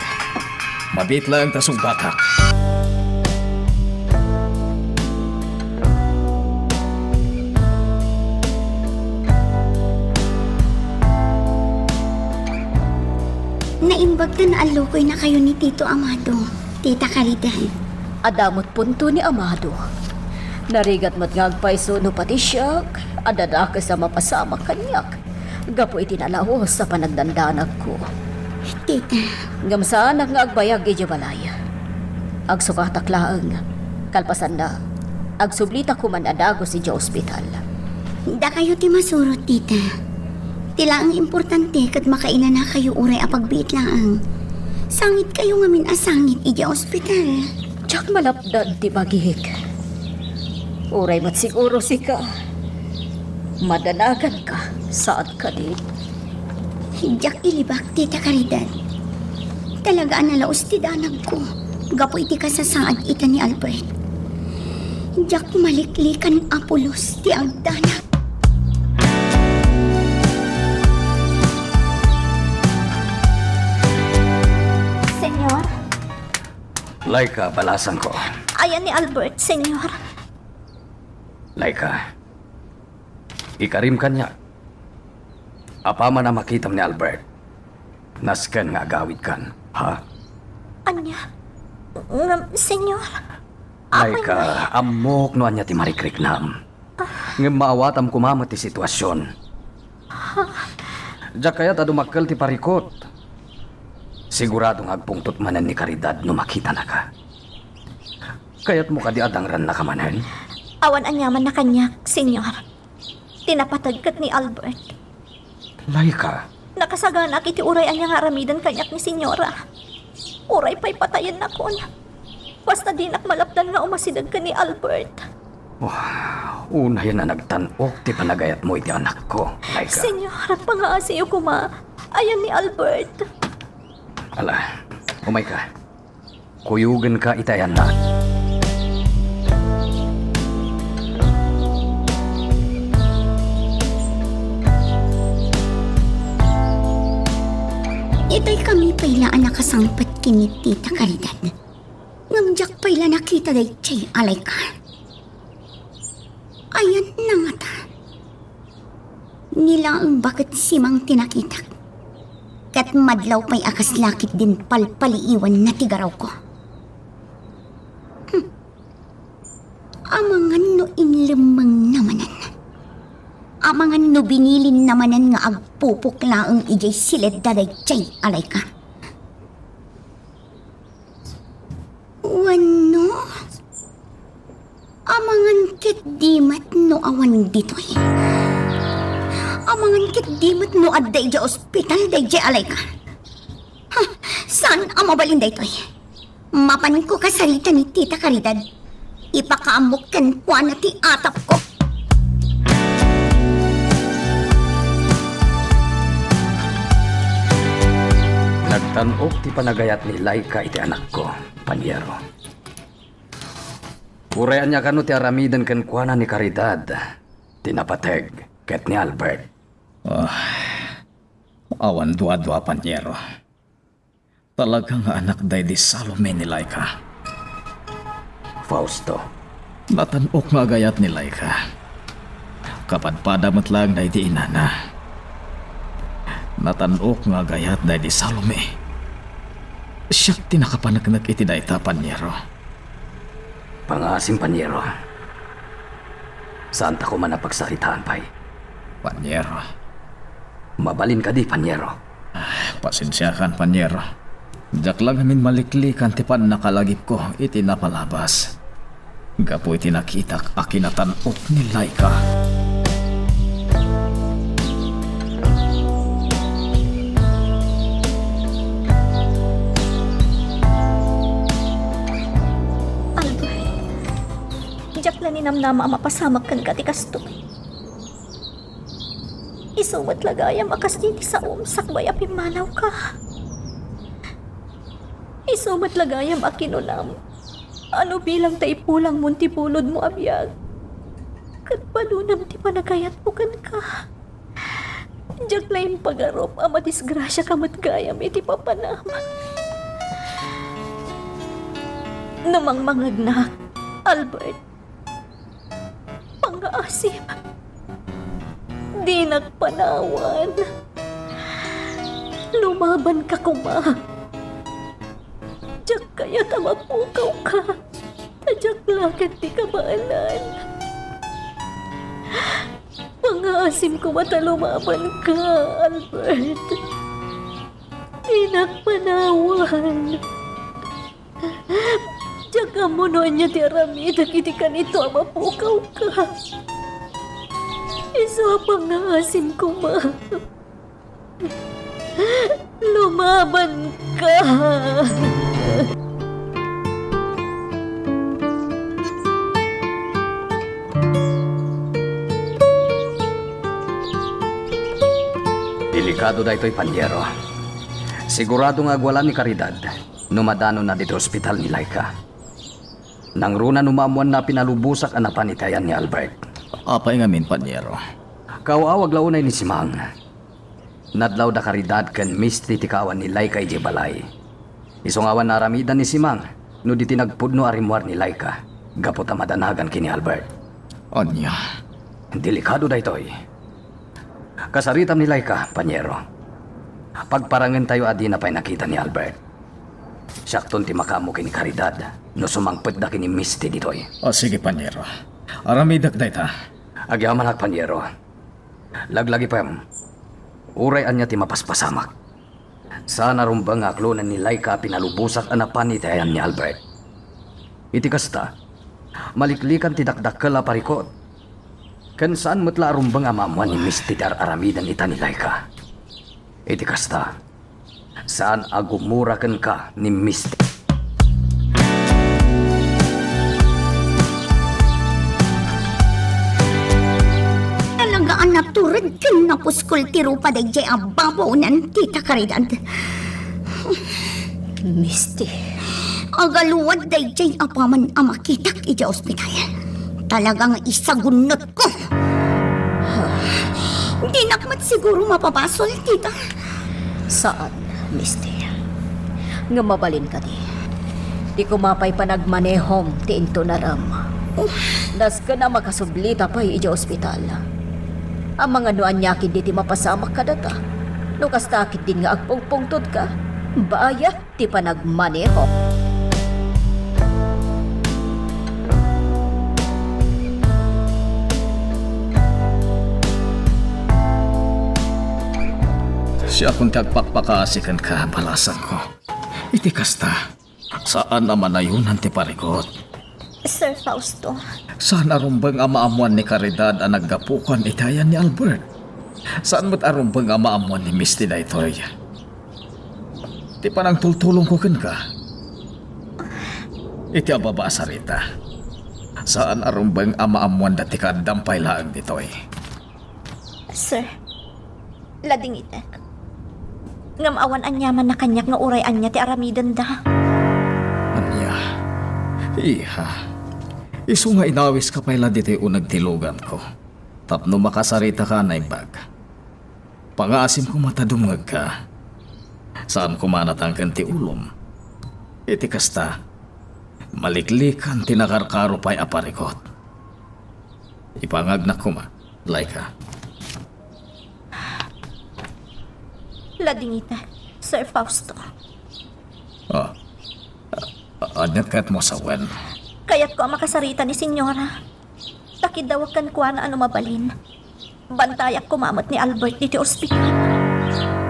Mabiit laeng ta sungbatak. Naimbag ta naallukoynakayo ni Tito Amado, Tita Caridad. Adda met punto ni Amado. Narigat met nga agpayso no pati siak, adda dakes a mapasamak kaniak gapu iti nalaus a panagdandanagko. Tita. Ngem saanak nga agbayag idiay balay. Agsukatak laeng. Kalpasanna, agsublitak koman a dagus idiay ospital. Dakayo ti masurot, tita. Ti laeng importante ket makainanakayo uray a pagbiit laeng. Sangitkayo ngamin a sangit idiay ospital. Diak malapdan ti bagik. Uray met siguro sika, madanaganka, saan kadi? Diak ilibak, Tita Caridad. Talaga a nalaus ti danagko gapu iti kasasaad ita ni Albert. Diak maliklikan a pulos ti agdanag. Senyor? Laika, balasangko. Ayan ni Albert, Senyor. Laika, ikarim kaniak. Apaman a makitam ni Albert, nasken nga agawidkan, ha? Ania? Ngem, Senyor, akoy Laika, may- ammok no ania ti marikriknam. Ngem maawatam koma met ti situasion. Diak kayat a dumakkel ti parikut. Sigurado nga agpungtot manen ni Caridad no makitanaka. Kayatmo kadi a dangrannaka manen? Awan aniamanna kaniak, Senyor. Ti napateg ket ni Albert. Laika. Nakasaganak iti uray ania nga aramiden kaniak ni Senyora. Uray pay patayennakon. Basta dinak malapdan nga umasideg ken ni Albert. Oh, unayen a nagtan-ok ti panagayatmo iti anakko, Laika. Senyor, pangaasiyo koma. Ayan ni Albert. Ala, umayka. Kuyogenka iti ayanna. Itay kami pay la a nakasangpet ken ni Tita Caridad. Ngem diak pay la nakita daydiay a Laika. Ayanna ngata? Ni laeng baket simang ti nakitak. Ket madlaw pay a kasla ketdin palpaliiwanna ti garawko. Hmm. Amangan no inlemmengna manen. Amangan no binilinna manen nga agpupok laeng idiay siledda daydiay a Laika. Wenno, amangan ketdi met no awan ditoy. Amangan ketdi met no adda idiay ospital daydiay a Laika. Ha, saan a mabalin daytoy. Mapanko kasarita ni Tita Caridad. Ipakaammok kenkuana ti atapko. Nagtan-ok ti panagayat ni Laika iti anakko, panyero. Uray ania kano ti aramiden kenkuana ni Caridad, ti napateg, ket ni Albert. Ah, awan duadua, panyero. Talaga nga anak daydi Salome ni Laika. Fausto. Natan-ok nga agayat ni Laika. Kapadpada met laeng daydi inana. Natan-ok nga agayat daydi Salome. Siak ti nakapaneknek iti dayta, panyero. Pangaasim, panyero. Saanta koma a pagsaritaan pay. Panyero. Mabalin kadi, panyero? Ah, pasensiakan, panyero. Diak la ngamin maliklikan ti pannakalagipko iti napalabas. Gapu iti nakitak a kinatan-ok ni Laika. Ninamnama a mapasamak kenka ti kastoy. Isu met la gayam a kasdi ti saom sakbay a pimmanawka. Isu met la gayam a kinunam a no bilang ta ipulangmon ti bulodmo a biag, ket padunam ti panagayatmo kenka. Diak la impagarup a madisgrasiaka met gayam iti papanam. No mangmangegnak, Albert, pangngaasim, dinak panawan. Lumabanka koma. Diak kayat a mapukawka. Ta diak la ket ti kabaelan. Pangngaasim koma ta lumabanka, Albert. Dinak panawan. Diak ammo no ania ti aramidek idi kanito a mapukawka. Isu a pangngaasim koma. Lumabanka! Delikado daytoy, panyero. Sigurado nga agwala ni Caridad no madanonna ditoy ospital ni Laika. Nangruna no maammoanna a pinalubosak a napan iti ayan ni Albert. Apay ngamin, panyero? Kaaw-awag la unay ni Simang. Nadlaw da Caridad ken Misty ti kaawan ni Laika idiay balay. Isu nga awan naaramidan ni Simang no di ti nagpudno a rimmuar ni Laika gapu ta madanagan ken ni Albert. Ania? Delikado daytoy. Kasaritam ni Laika, panyero. Pagparangentayo a dina pay nakita ni Albert. Siakton ti makaammo ken ni Caridad no sumangpetda ken ni Misty ditoy. O, sige, panyero. Aramidek dayta. Agyamanak, panyero. Laglagipem, uray ania ti mapaspasamak. Saan a rumbeng nga aklonen ni Laika a pinalubosak a napan iti ayan ni Albert. Iti kasta, maliklikan ti dakdakkel a parikut. Ken saan met la a rumbeng a maammoan ni Misty ti ar-aramiden ita ni Laika. Iti kasta, saan a gumura kenka ni Misty. Talaga a natured ken napuskol ti rupa daydiay a babaonen, Tita Caridad. Misty. Agaluad daydiay apaman a makitak idiay ospital. Talaga nga isagunnotko. Dinak met siguro mapabasol, tita. Saan, Misty. Ngem mabalin kadi. Di koma pay panagmanehom ti intunarem. Nasken a makasublita pay idiay ospital. Amangan no ania ketdi ti mapasamak kadata. No kasta ketdin nga agpungpungtodka, bayat ti panagmaneho. Siakon ti agpakpakaasi kenka, balasangko. Iti kasta, saan a manayonan ti parikut. Sir Fausto. Saan a rumbeng a maammoan ni Caridad a naggapukan iti ayan ni Albert. Saan met a rumbeng a maammoan ni Misty daytoy. Ti panangtultulongko kenka, iti ababa a sarita, saan a rumbeng a maammoanda ti kaaddam pay laeng ditoy. Sir, ladingitek. Ngem awan aniamanna kaniak nga uray ania ti aramidenda. Ania? Iha, isu nga inawiska pay la ditoy uneg ti luganko tapno makasaritaka a naimbag. Pangaasim koma ta dumngegka. Saan koma a natangken ti ulom. Iti kasta, maliklikan ti nakarkaro pay a parikut. Ipangagnak koma, Laika. Ladingita, Sir Fausto. Ah, a-, ania ti kayatmo a sawen? Kayatko a makasarita ni Senyora. Pakiddawek kenkuana a no mabalin. Bantayak koma met ni Albert ditoy ospital.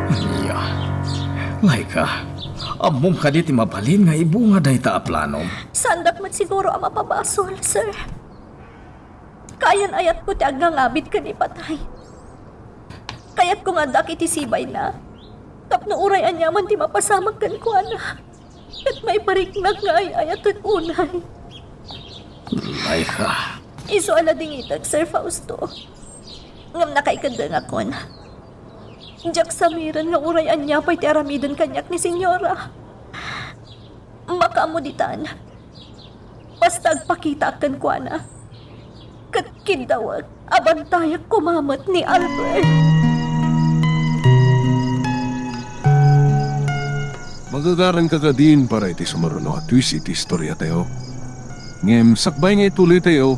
Ania? Laika, ammom kadi ti mabalin nga ibunga dayta a planom? Saandak met siguro a mapabasol, sir. Kaayan-ayatko ti agngangabit ken ipatay. Kayatko nga addaak iti sibayna tapno uray aniaman ti mapasamak kenkuana, ket maipariknak nga ay-ayatek unay. Laika, Isu a ladingitek, Sir Fausto. Ngem nakaikeddengakon. Diak samiren nga uray ania pay ti aramiden kaniak ni Senyora. Makaammo ditan. Basta agpakitaak kenkuana. Ket kiddawek a bantayak koma met ni Albert. Magagaranka kadin para iti sumaruno a twist iti istoriatayo. Ngem sakbay nga itulitayo,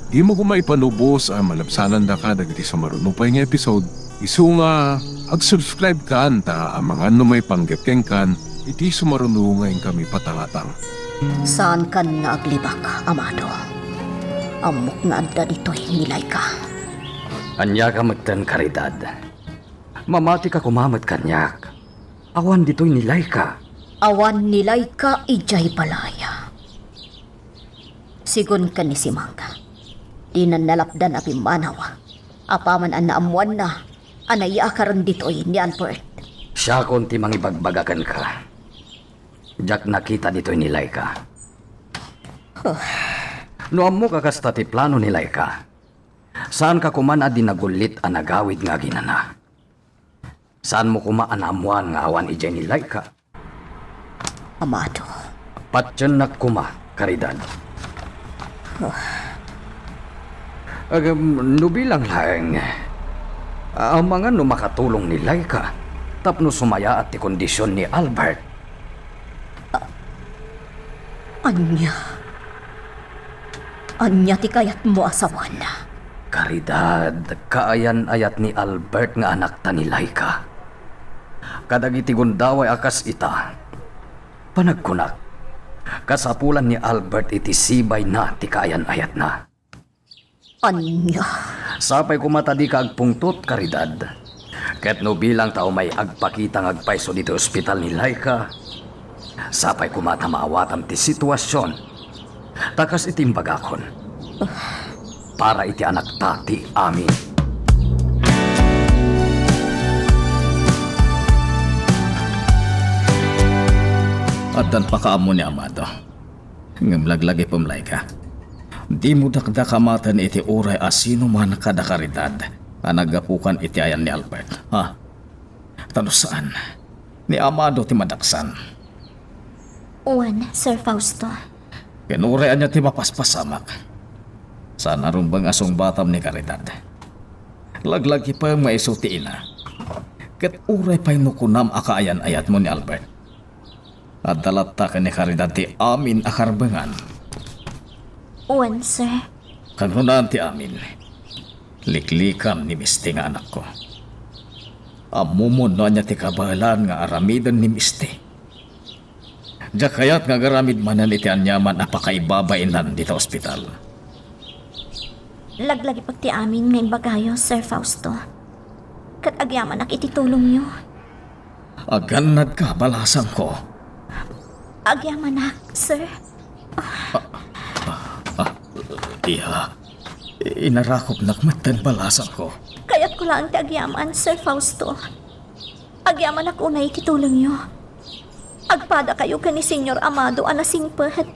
dimo koma ipanubos a malabsanandaka dagiti sumaruno pay nga episode. Isu nga, ag-subscribe kan ta amangan no maipanggep kenkan iti sumaruno nga inkami patangatang. Saankan nga aglibak, Amado. Ammok nga adda ditoy ni Laika. Ania ka metten, Caridad? Mamatika koma met kaniak. Awan ditoy ni Laika. Awan ni Laika idiay balay. Sigun ken ni Simang, dinan nalapdan a pimmanaw. Apaman a naammoanna a nayaakaren ditoy ni Albert. Siakon ti mangibagbaga kenka. Diak nakita ditoy ni Laika. Huh. No ammok a kasta ti plano ni Laika, saanka koman a dinagullit a nagawid nga aginana. Saanmo koma a naammoan nga awan idiay ni Laika? Amado. Patiennak koma, Caridad. Agam, no bilang laeng, amangan no makatulong ni Laika tapno sumayaat ti kondisyon ni Albert. A-, ania? Ania ti kayatmo a sawen? Caridad, kaayan-ayat ni Albert nga anakta ni Laika. Kadagiti gundaway a kas ita, panagkunak, kasapulan ni Albert iti sibayna ti kaayan-ayatna. Ania? Sapay koma ta dika agpungtot, Caridad. Ket no bilang ta umay agpakita nga agpayso ditoy ospital ni Laika, sapay koma ta maawatam ti sitwasyon. Ta kas iti imbagakon, para iti anakta ti amin. Addan pakaammo ni Amado. Ngem laglagipem, Laika. Dimo dakdakamaten iti uray a sino man kada Caridad a naggapukan iti ayan ni Albert, ha? Ta no saan, ni Amado ti madaksan. Wen, Sir Fausto. Ken uray ania ti mapaspasamak, saan a rumbeng a sungbatam ni Caridad. Laglagipem nga isu ti ina. Ket uray pay no kunam a kaayan-ayatmo ni Albert, adda latta ken ni Caridad ti amin a karbengan. Wen, sir. Kangrunaan ti amin, liklikam ni Misty nga anakko. Ammomon no ania ti kabaelan nga aramiden ni Misty. Diak kayat nga agaramid manen iti aniaman a pakaibabainan dita ospital. Laglagipek ti amin nga imbagayo, Sir Fausto. Ket agyamanak iti tulongyo. Agannadka, balasangko. Agyamanak, sir. Ah, ah, ah, iya. Inarakopnak metten, balasangko. Kayatko laeng ti agyaman, Sir Fausto. Agyamanak unay iti tulongyo. Agpadakayo ken ni Señor Amado a nasingpet.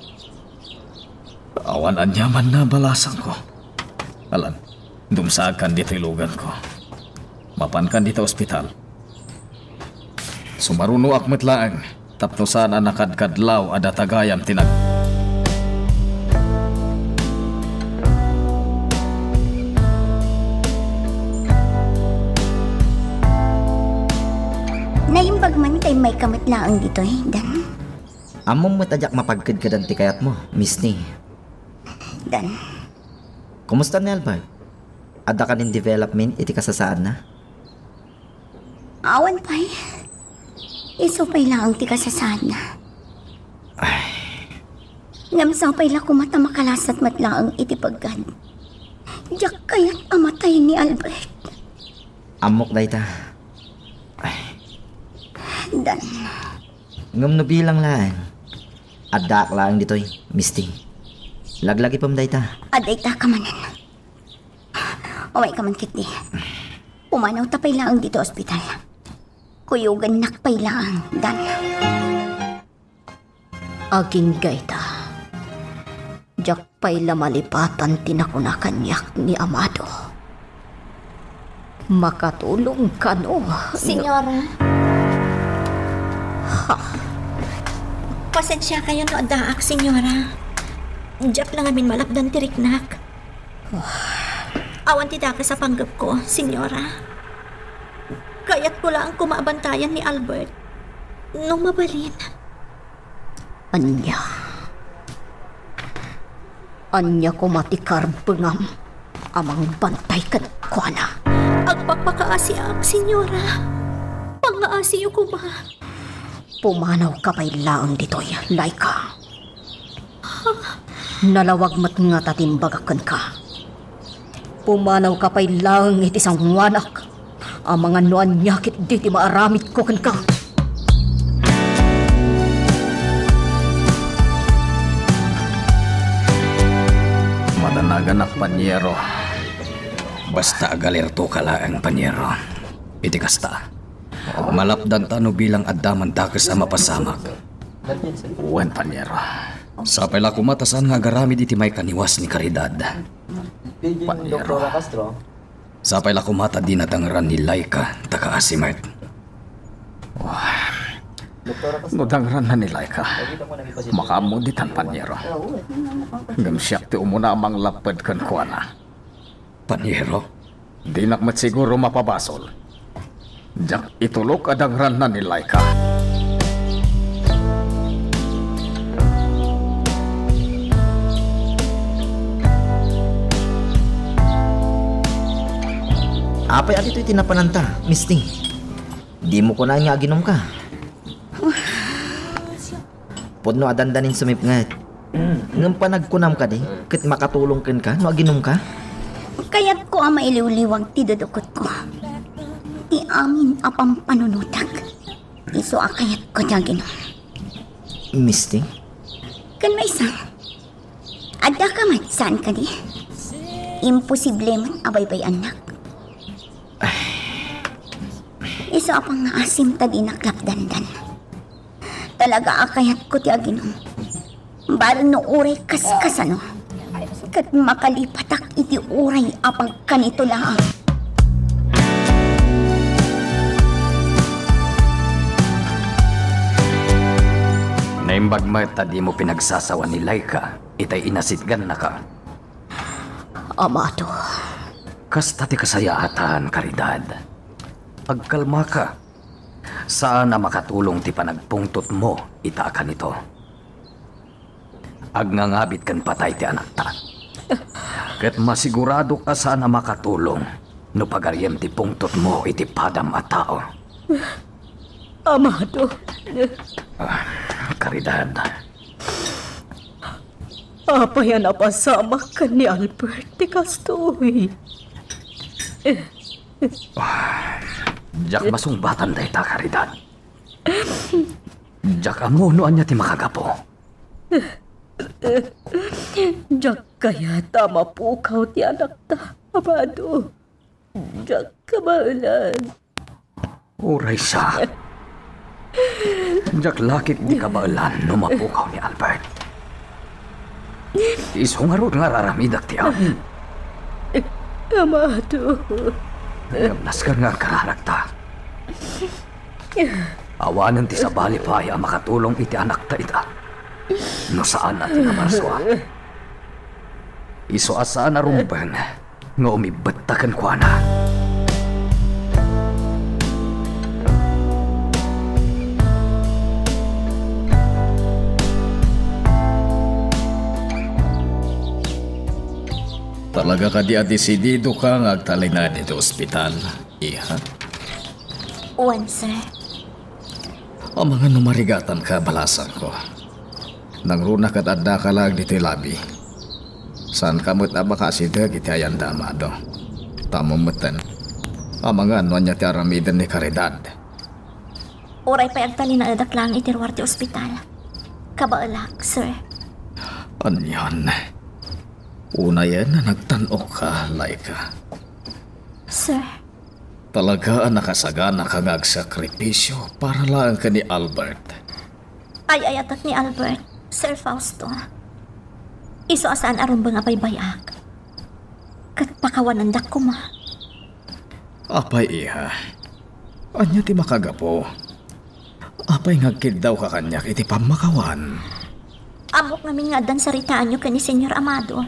Awan aniamanna, balasangko. Alan, dumsaagkan ditoy luganko. Mapankan dita ospital. Sumarunoak met laeng tapno saan a nakadkadlaw a datagayam ti nag- Naimbag man ta immayka met laeng ditoy, Dan? Ammom met a diak mapagkedkedan ti kayatmo, Misty. Dan. Kumusta ni Albert? Adda kanin development iti kasasaadna? Awan pay. Isu pay laeng ti kasasaadna. Ay. Ngem sapay la koma ta makalasat met laeng iti peggad. Diak kayat a matay ni Albert. Ammok dayta. Ay. Dan. Ngem no bilang laeng, addaak laeng ditoy, Misty. Laglagipem dayta. Adda ita ka manen. Umayka man ketdi. Pumanawta pay laeng ditoy ospital. Kuyogannak pay laeng, Dan. Agingga ita. Diak pay la malipatan ti nakuna kaniak ni Amado. Makatulong kano? Senyora. Ha? Pasensiakayo no addaak, senyora. Diak la ngamin malapdan ti riknak. Awan ti dakes a panggepko, senyora. Kayatko laeng koma a bantayan ni Albert. No mabalin. Ania? Ania koma ti karbengam a mangbantay kenkuana? Agpakpakaasiak, senyora. Pangngaasiyo koma. Pumanawka pay laeng ditoy, Laika. Nalawag met ngata ti imbagak kenka. Pumanawka pay laeng iti sangoanak. Amangan no ania ketdi ti maaramidko kenka. Madanaganak, panyero. Basta agalertoka laeng, panyero. Iti kasta, malapdanta no bilang adda man dakes a mapasamak. Wen, panyero. Sapay la koma ta saan nga agaramid iti maikaniwas ni Caridad. Panyero. Sapay la koma ta dina dangran ni Laika ta kaasi met. No dangranna ni Laika, makaammo ditan, panyero. Ngem siak ti umuna a manglapped kenkuana. Panyero? Dinak met siguro mapabasol. Diak itulok a dangranna ni Laika. Apay a ditoy ti napananta, Misty? Dimo kunaen nga aginumka? Pudno a dandanin sumipnget. Ngem panagkunam kadi ket makatulong kenka no aginumka? Kayatko a mailiwliwag ti dudukotko. Ti amin a pampanunotek. Isu a kayatko ti aginum. Misty? Ken maysa, addaka met saan kadi? Imposible met a baybay-annak. Isu a pangngaasim ta dinak lapdandan. Talaga a kayatko ti aginum. Bareng no uray kaskasano. Ket makalipatak iti uray a pagkanito laeng. Naimbag met ta dimo pinagsasawa ni Laika itay inasitgannaka. Amado. Kasta ti kasayaatan, Caridad. Agkalmaka. Saan a makatulong ti panagpungtotmo ita a kanito. Agnangabit ken patay ti anakta. Ket masigurado a saan a makatulong no pagariem ti pungtotmo iti padam a tao. Amado. Ah, Caridad. Apay a napasamak ken ni Albert ti kastoy? Diak masungbatan dayta, Caridad. Diak ammo no ania ti makagapu. Diak kayat a mapukaw ti anakta, Amado. Diak kabaelan. Uray sa. Diak la ketdi kabaelan no mapukaw ni Albert. Isu ngarud nga ar-aramidek ti amin. Amado. Ngem nasken nga agkararagta. Awanen ti sabali pay a makatulong iti anakta ita. No saan a ti namarsua. Isu a saan a rumbeng nga umibbetta kenkuana. Talaga kadi a desididoka nga agtalinaed iti ospital, iha? Wen, sir. Amangan no marigatanka, balasangko. Nangruna ket addaka laeng ditoy labi. Saanka met a makaasideg iti ayanda, Amado. Ta ammom metten, amangan no ania ti aramiden ni Caridad. Uray pay agtalinaedak laeng iti ruar ti ospital. Kabaelak, sir. Anian? Unayen a nagtan-okka, Laika. Sir. Talaga a nakasaganaka nga agsakripisio para laeng ken ni Albert. Ay-ayatek ni Albert, Sir Fausto. Isu a saan a rumbeng a baybay-ak. Ket pakawanendak koma. Apay, iha? Ania ti makagapu? Apay nga agkiddawka kaniak iti pammakawan? Ammok ngamin nga addan saritaanyo ken ni Señor Amado.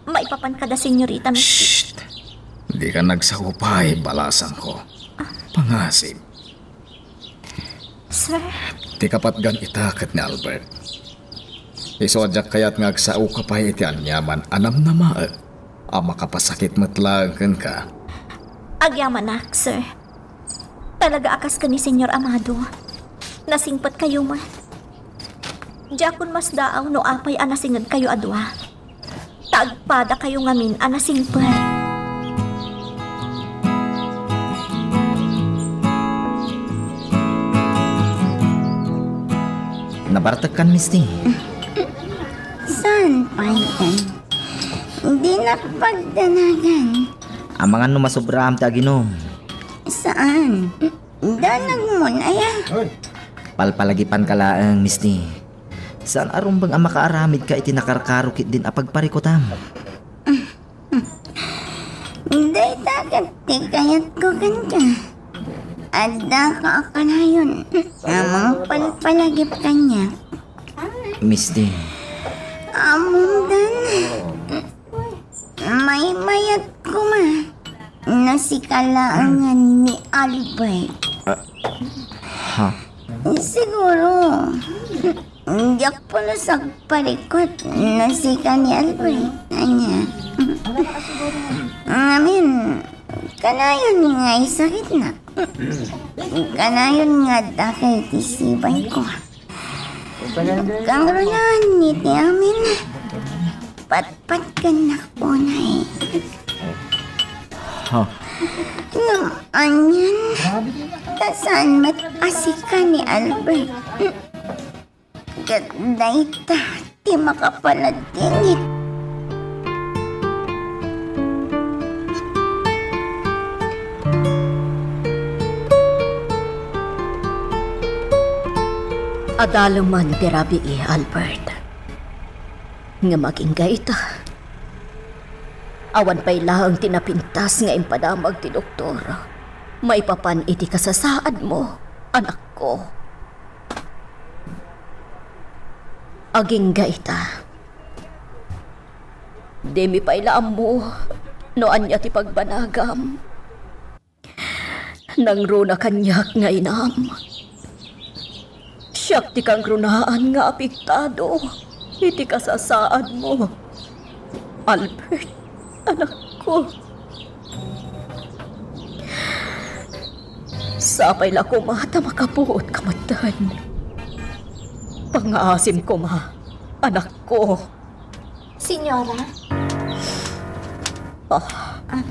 Maipapan kada Señorita Misty. Shh! Dika nagsao pay, balasangko. Pangasip. Sir? Ti kapatgan ita ket ni Albert. Isu a diak kayat nga agsaoka pay iti aniaman a namnamaek a makapasakit met laeng kenka. Agyamanak, sir. Talaga a kas ken ni Señor Amado. Nasingpetkayo met. Diakon masdaaw no apay a nasingedkayo a dua. Ta agpadakayo ngamin a nasingpet. Nabartekkan, Misty? Saan pay, Ken? Dinak pagdanagan. Amangan no masubraam ti aginum. Saan? Danagmon, aya? Palpalagipanka laeng, Misty. Saan a rumbeng a makaaramidka iti nakarkaro ketdin a pagparikutam. Dayta ket ti kayatko kenka. Addaka a kanayon a mangpalpalagip kaniak. Misty. Ammom, Dan. Maymayat koma no sika laengen ni Albert. Ah, ha? Siguro, diak pulos agparikut no sika ni Albert. Ania? Ngamin, kanayon nga isakitna. Kanayon nga addaka iti sibayko. Kangrunaan iti amin. Patpat ken nakpunay. Ha? Ngem anian, ta saan met a sika ni Albert. Ket dayta ti makapaladingit. Adaleman ti rabii, Albert. Ngem agingga ita. Awan pay laeng ti napintas nga impadamag ti doktor maipapan iti kasasaadmo, anakko. Agingga ita. Dimi pay la ammo no ania ti pagbanagam. Nangruna kaniak nga inam. Siak ti kangrunaan nga apektado iti kasasaadmo, Albert, anakko. Sapay la koma ta makapuotka metten. Pangngaasim koma, anakko. Señora? Ah. Ah.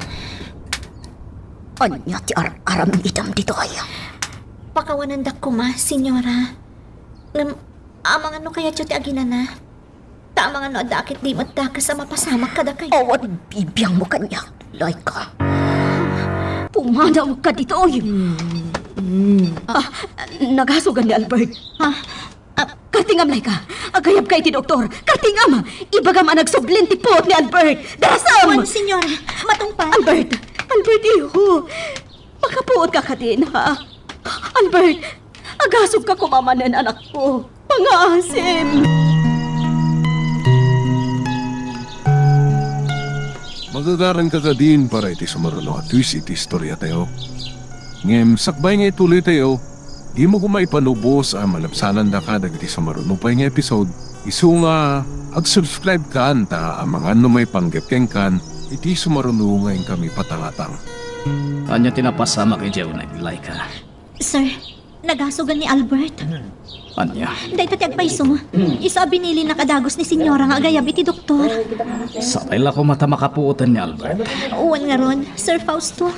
Ania ti ar-aramidem ditoy? Pakawanendak koma, Señora. Ngem, amangan no kayatyo ti aginana. Ta amangan no adda ket di met dakes a mapasamak kadakayo. Awan bibiangmo kaniak, Laika. Pumadawka ditoy. Mm. Ah, nagasogan ni Albert. Ah, Ah, kartingam, Laika. Agayabka iti doktor. Kartingam! Ibagam a nagsublin ti puot ni Albert. Darasem! Wen, señora. Matungpal. Albert! Albert, iho! Makapuotka kadin, ha? Albert! Agasogka koma manen, anakko. Pangngaasim! Magagaranka kadin para iti sumaruno a twist iti istoriatayo. Ngem sakbay nga ituloytayo, dimo koma ipalubos a malabsanandaka dagiti sumaruno pay nga episode, isu nga ag-subscribe kan ta amangan no maipanggep kenkan iti sumaruno nga inkami patangatang. Ania ti napasamak idiay uneg, Laika? Sir, nagasogan ni Albert. Ania? Dayta ti agpayso. Isu a binilinnak a dagus ni señora nga agayab iti doktor. Sapay la koma ta makapuoten ni Albert. Wen ngarud, Sir Fausto.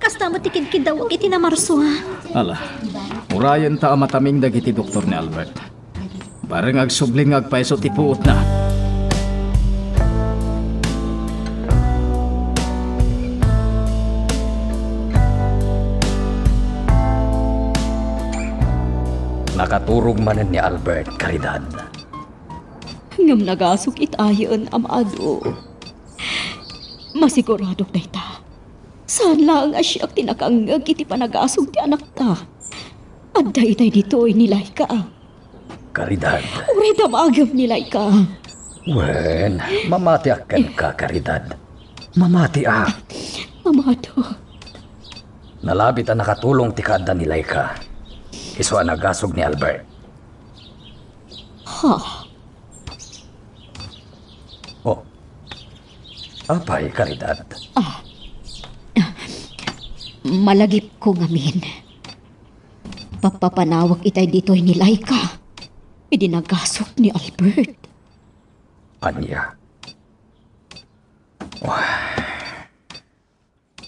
Kasta met ti kidkiddawek iti namarsua. Ala, urayenta a mataming dagiti doktor ni Albert. Bareng agsubli nga agpayso ti puotna. Nakaturog manen ni Albert, Caridad. Ngem nagasok itayen, amado. Masiguradok dayta. Saan laeng a siak ti nakangngeg iti panagasong ti anakta. Adda itay ditoy ni Laika. Caridad. Uray damagem ni Laika. Wen, mamatiak kenka, Caridad. Mamatiak. Amado. Nalabit a nakatulong ti kaadda ni Laika. Isu a nagasog ni Albert. Ha? Oh. Apay, Caridad? Ah. Malagipko ngamin. Papapanawak itay ditoy ni Laika. Idi nagasok ni Albert. Ania?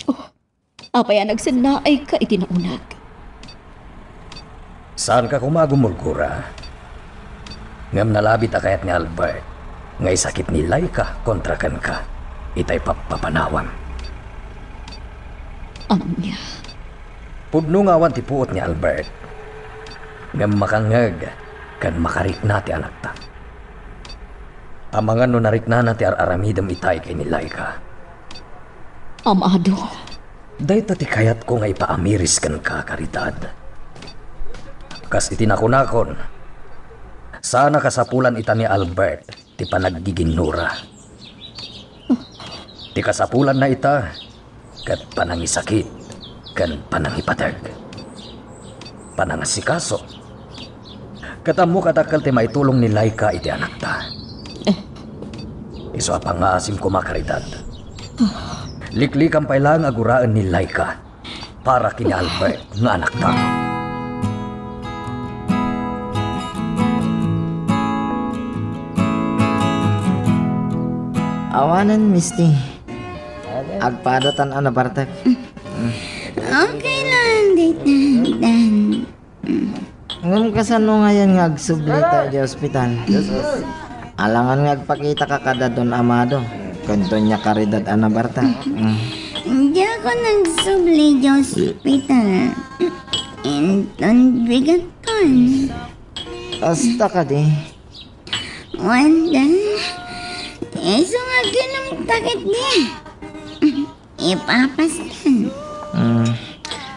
Oh, apay a nagsennaayka iti nauneg? Saanka koma a gumulgura. Ngem nalabit a kayat ni Albert nga isakit ni Laika kontra kenka itay pappapanawam. Ania? Pudno nga awan ti puot ni Albert. Ngem makangngeg ken makarikna ti anakta. Amangan no nariknana ti ar-aramidem itay ken ni Laika. Amado. Dayta ti kayatko nga ipaamiris kenka, Caridad. Kas iti nakunakon, saan a kasapulan ita ni Albert ti panaggiginnura. Ti kasapulanna ita, ket panangisakit ken panangipateg. Panangasikaso. Ket ammok a dakkel ti maitulong ni Laika iti anakta. Isu a pangngaasim koma, Caridad. Liklikam pay laeng a guraen ni Laika para ken ni Albert nga anakta. Awanen, Misty. Agpadatan a nabartek. Okay lang, daytan, Dan. Ngem kasano ngayen nga agsubli ta idiay ospital? Alangan nga agpakitaka kada Don Amado ken Doña Caridad a nabartek. Mm. Diak nagsubli idiay ospital. Inton bigatkon. Kasta kadi? Wen, Dan. Isu nga aginumta ketdi. Ipapastan. Hmm.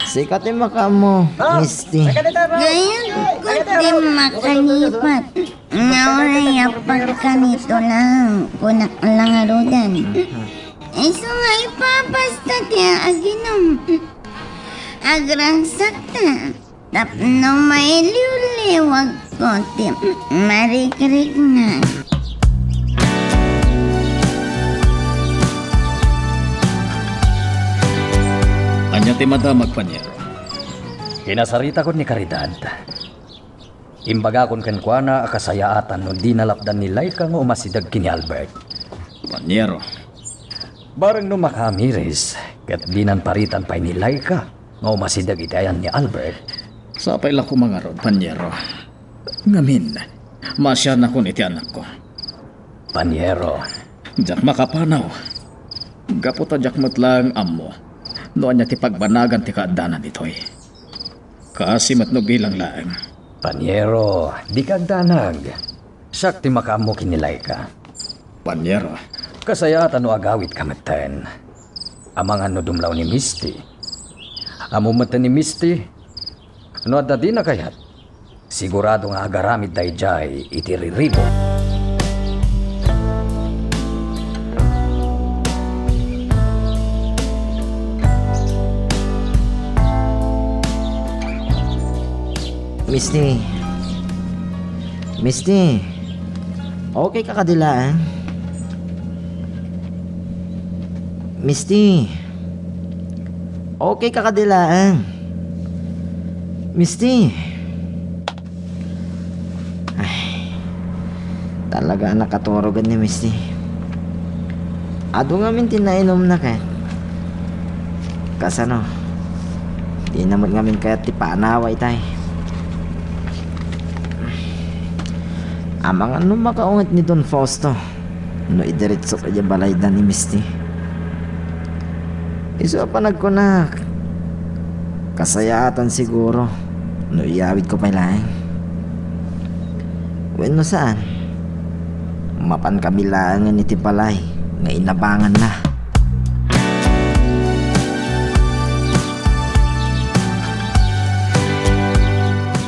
Sika ti makaammo, Misty. Gayam ko ti makalipat. Nga uray a pagkanito lang, kunak la ngaruden. Isu nga ipapasta ti aginum. Agragsakta. Tapno mailiwliwagko ti marikrikna. Ania ti madamag, Paniero? Kinasaritakon ni Caridad. Imbagakon kenkuana a kasayaatan no dina lapdan ni Laika nga umasideg ken ni Albert. Paniero. Bareng no makaamiris, ket dinan paritan pay ni Laika nga umasideg iti ayan ni Albert. Sapay la koma ngarud, Paniero. Ngamin, maasianakon iti anakko. Paniero. Diak makapanaw. Gapu ta diak met laeng ammo no ania ti pagbanagan ti kaaddana ditoy. Kaasi met no bilang laeng. Paniero, dika agdanag. Siak ti makaammo ken ni Laika. Paniero. Kasayaatan no agawitka metten. Amangan no dumlaw ni Misty. Ammom metten ni Misty, no adda dina kayat, sigurado nga agaramid daydiay iti riribuk. Misty. Misty. Okay ka kadi laeng? Misty. Okay ka kadi laeng? Misty. Ay, talaga a nakaturogen ni Misty. Adu ngamin ti nainumna ket. Kasano? Dina met ngamin kayat ti panawa itay. Amangan no makaunget ni Don Fausto no idiretsok idiay balayda ni Misty. Isu a panagkunak, kasayaatan siguro no iyawidko pay laeng. Wenno saan? Mapan kami laengen iti balay nga inabanganna.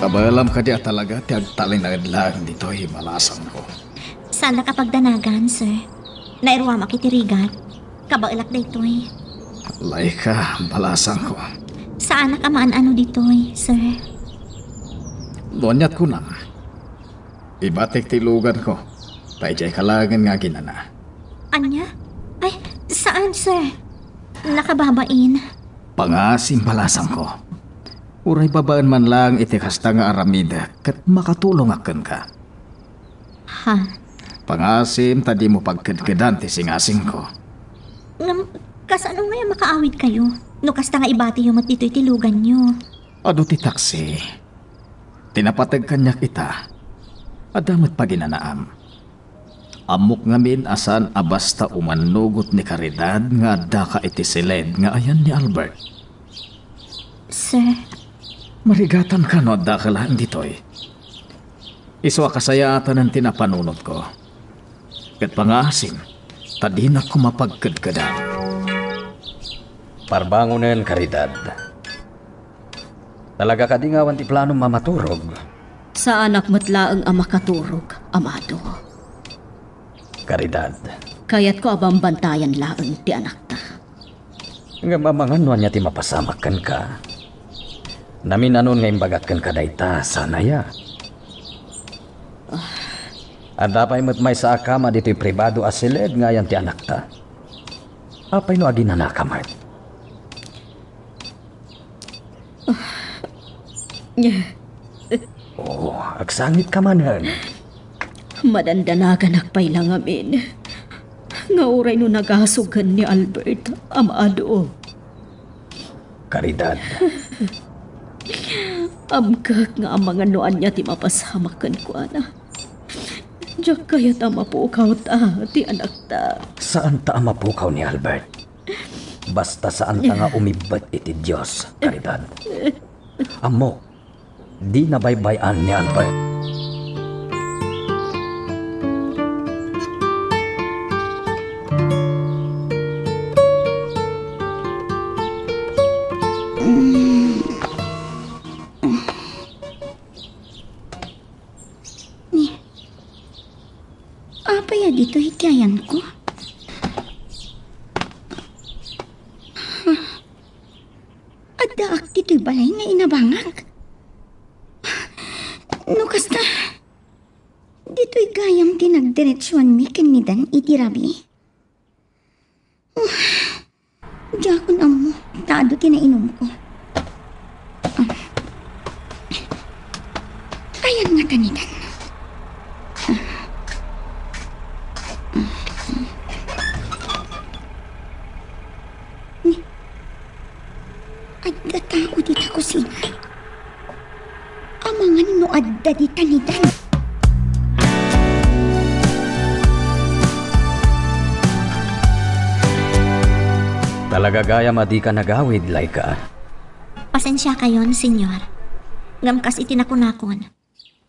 Kabaelam kadi a talaga ti agtalinaed laeng ditoy, balasangko? Saannak a pagdanagan, sir. Nairuamak iti rigat. Kabaelak daytoy. Laika, balasangko. Saanak a maan-ano ditoy, sir. No aniat kuna, ibatek ti iluganko, ta idiay ka laengen nga aginana. Ania? Ay, saan, sir? Nakababain. Pangaasim, balasangko. Uray babaen man laeng iti kasta nga aramidek ket makatulongak kenka. Ha? Pangaasim ta dimo pagkedkedan ti singasingko. Ngem, kasano ngay a makaawidkayo no kasta nga ibatiyo met ditoy ti luganyo? Adu ti taksi. Ti napateg kaniak ita, adda met paginanaam. Ammok ngamin a saan a basta umannugot ni Caridad nga addaka iti siled nga ayan ni Albert. Sir. Marigatanka no addaka laeng ditoy. Isu a kasayaatanen ti napanunotko. Ket pangaasim, ta dinak koma pagkedkedan. Parbangonen, Caridad. Talaga kadi nga awan ti planom a maturog? Saanak met laeng a makaturog, amado. Caridad. Kayatko a bambantayan laeng ti anakta. Ngem amangan no ania ti mapasamak kenka. Naminanon nga imbagak kenka dayta, saan aya? Adda pay met maysa a kama ditoy pribado a siled nga ayan ti anakta. Apay no aginanaka met? Oh, agsangitka manen. Madandanaganak pay la ngamin nga uray no nagasogen ni Albert, amado. Caridad. Amkak nga amangan no ania ti mapasamak kenkuana. Diak kayat a mapukawta ti anakta. Saanta a mapukaw ni Albert. Basta saanta nga umibbet iti Dios, Caridad. Ammok, dina baybay-an ni Albert. Ni, apay a ditoy iti ayanko? Addaak ditoy balay nga inabangak. No kasta, ditoy gayam ti nagdiretsuanmi ken ni Dan idi rabii. Diakon ammo, ta adu ti nainumko. Ayan nga tanidan. Ni, adda tao dita kusina. Amangan no adda di tanidan. Talaga gayam a dika nagawid, Laika. Pasensiakayon, Senyor. Ngem kas iti nakunakon,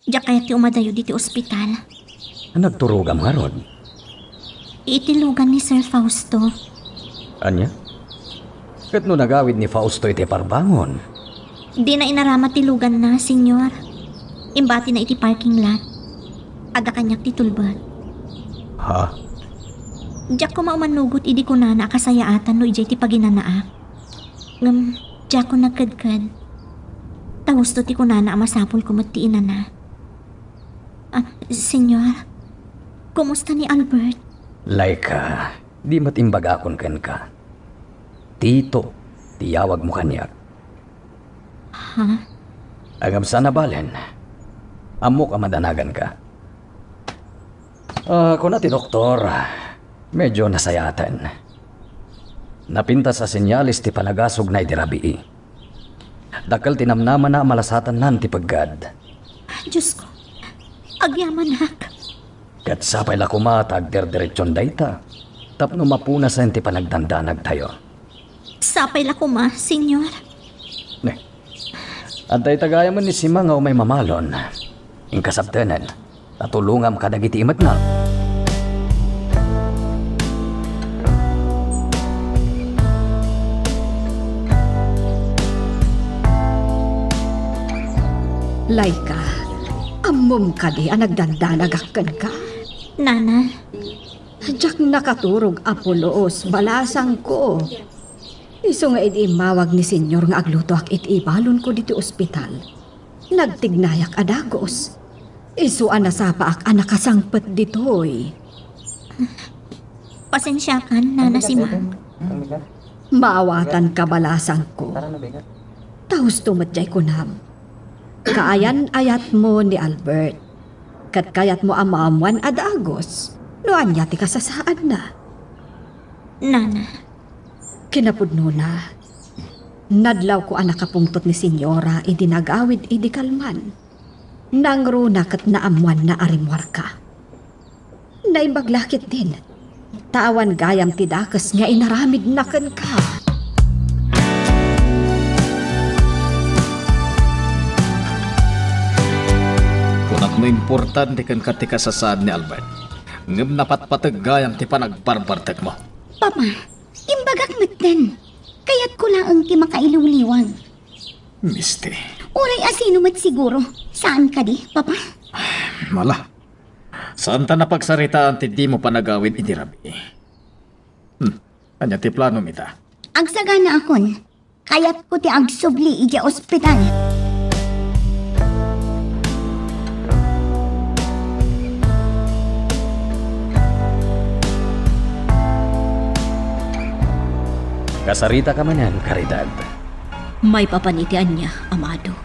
diak kayat ti umadayo diti ospital. Nagturogam ngarud? Iti lugan ni Sir Fausto. Ania? Ket no nagawid ni Fausto iti parbangon? Dina inarama ti luganna, Senyor. Imbatina iti parking lot. Adda kaniak ti tulbek. Ha? Diak koma umannugot idi kunana a kasayaatan no idiay ti paginanaak. Ngem, diakon nagkedked. Ta husto ti kunana a masapulko met ti inana. Ah, Senyor, kumusta ni Albert? Laika, di met imbagakon kenka. Tito ti yawagmo kaniak. Ha? Ngem saan a balen. Ammok a madanaganka. Ah, kuna ti doktor, medyo nasayaten. Napintas a senyales ti panagasugna idi rabii. Dakkel ti namnamana a malasatannan ti peggad. Diosko, agyamanak. Ket sapay la koma ta agderderetsion dayta tapno mapunasen ti panagdandanagtayo. Sapay la koma, Senyor. Ne, adda ita gayamen ni Sima nga umay mamalon. Inka sabtenen, ta tulongam kadagiti imetna. Laika, ammom kadi a nagdandanagak kenka? Nana. Diak nakaturog a pulos, balasangko. Isu nga idi immawag ni Senyor nga aglutoak iti ibalonko ditoy ospital, nagtignayak a dagus. Isu a nasapaak a nakasangpet ditoy. Pasensiakan, Nana Sima. Maawatanka, balasangko. Ta husto met diay kunam. Kaayan-ayatmo ni Albert. Ket kayatmo a maammoan a dagus no ania ti kasasaadna. Nana. Kinapudnona, nadlawko a nakapungtot ni Senyora idi nagawid idi kalman. Nangruna ket naammoanna a rimmuarka. Naimbag la ketdin, ta awan gayam ti dakes nga inaramidna kenka. Kunak no importante kenka ti kasasaad ni Albert, ngem napatpateg gayam ti panagbarbartekmo. Papa, imbagak metten. Kayatko laeng ti makailiwliwag. Misty. Uray a sino met siguro. Saan kadi, Papa? Mala. Saanta napagsaritaan ti dimo panagawid idi rabii. Hmm. Ania ti planom ita? Agsaganaakon. Kayatko ti agsubli idiay ospital. Kasaritaka manen, Caridad? Maipapan iti ania, Amado?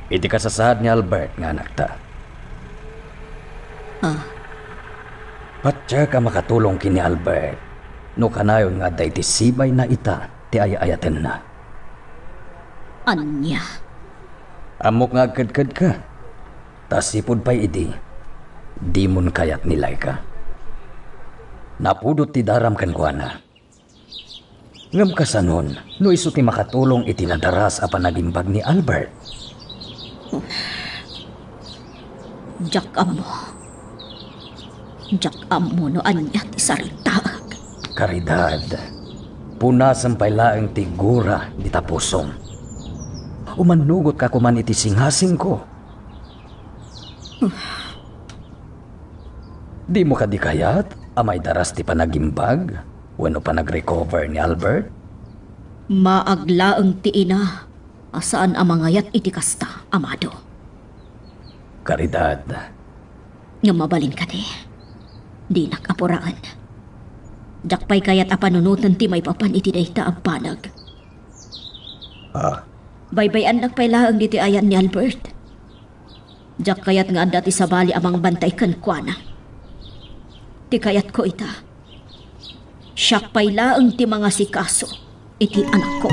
Iti kasasaad ni Albert nga anakta. Ah. Patiek a makatulong ken ni Albert no kanayon nga adda iti sibayna ita ti ay-ayatenna. Ania? Ammok nga agkedkedka. Ta sipud pay idi, dimon kayat ni Laika. Napudot ti daram kenkuana. Ngem kasanon no isu ti makatulong iti nadaras a panagimbag ni Albert? Diak ammo. Diak ammo no ania ti saritaek. Caridad, punasem pay laeng ti gura dita pusom. Umannugotka koman iti singasingko. Dimo kadi kayat a maidaras ti panagimbag wenno panagrecover ni Albert? Maag laeng ti ina a saan a mangayat iti kasta, Amado. Caridad. Ngem mabalin kadi, dinak apuraen. Diak pay kayat a panunoten ti maipapan iti dayta a banag. Ah? Baybay-annak pay laeng ditoy ayan ni Albert. Diak kayat nga adda ti sabali a mangbantay kenkuana. Ti kayatko ita, siak pay laeng ti mangasikaso iti anakko.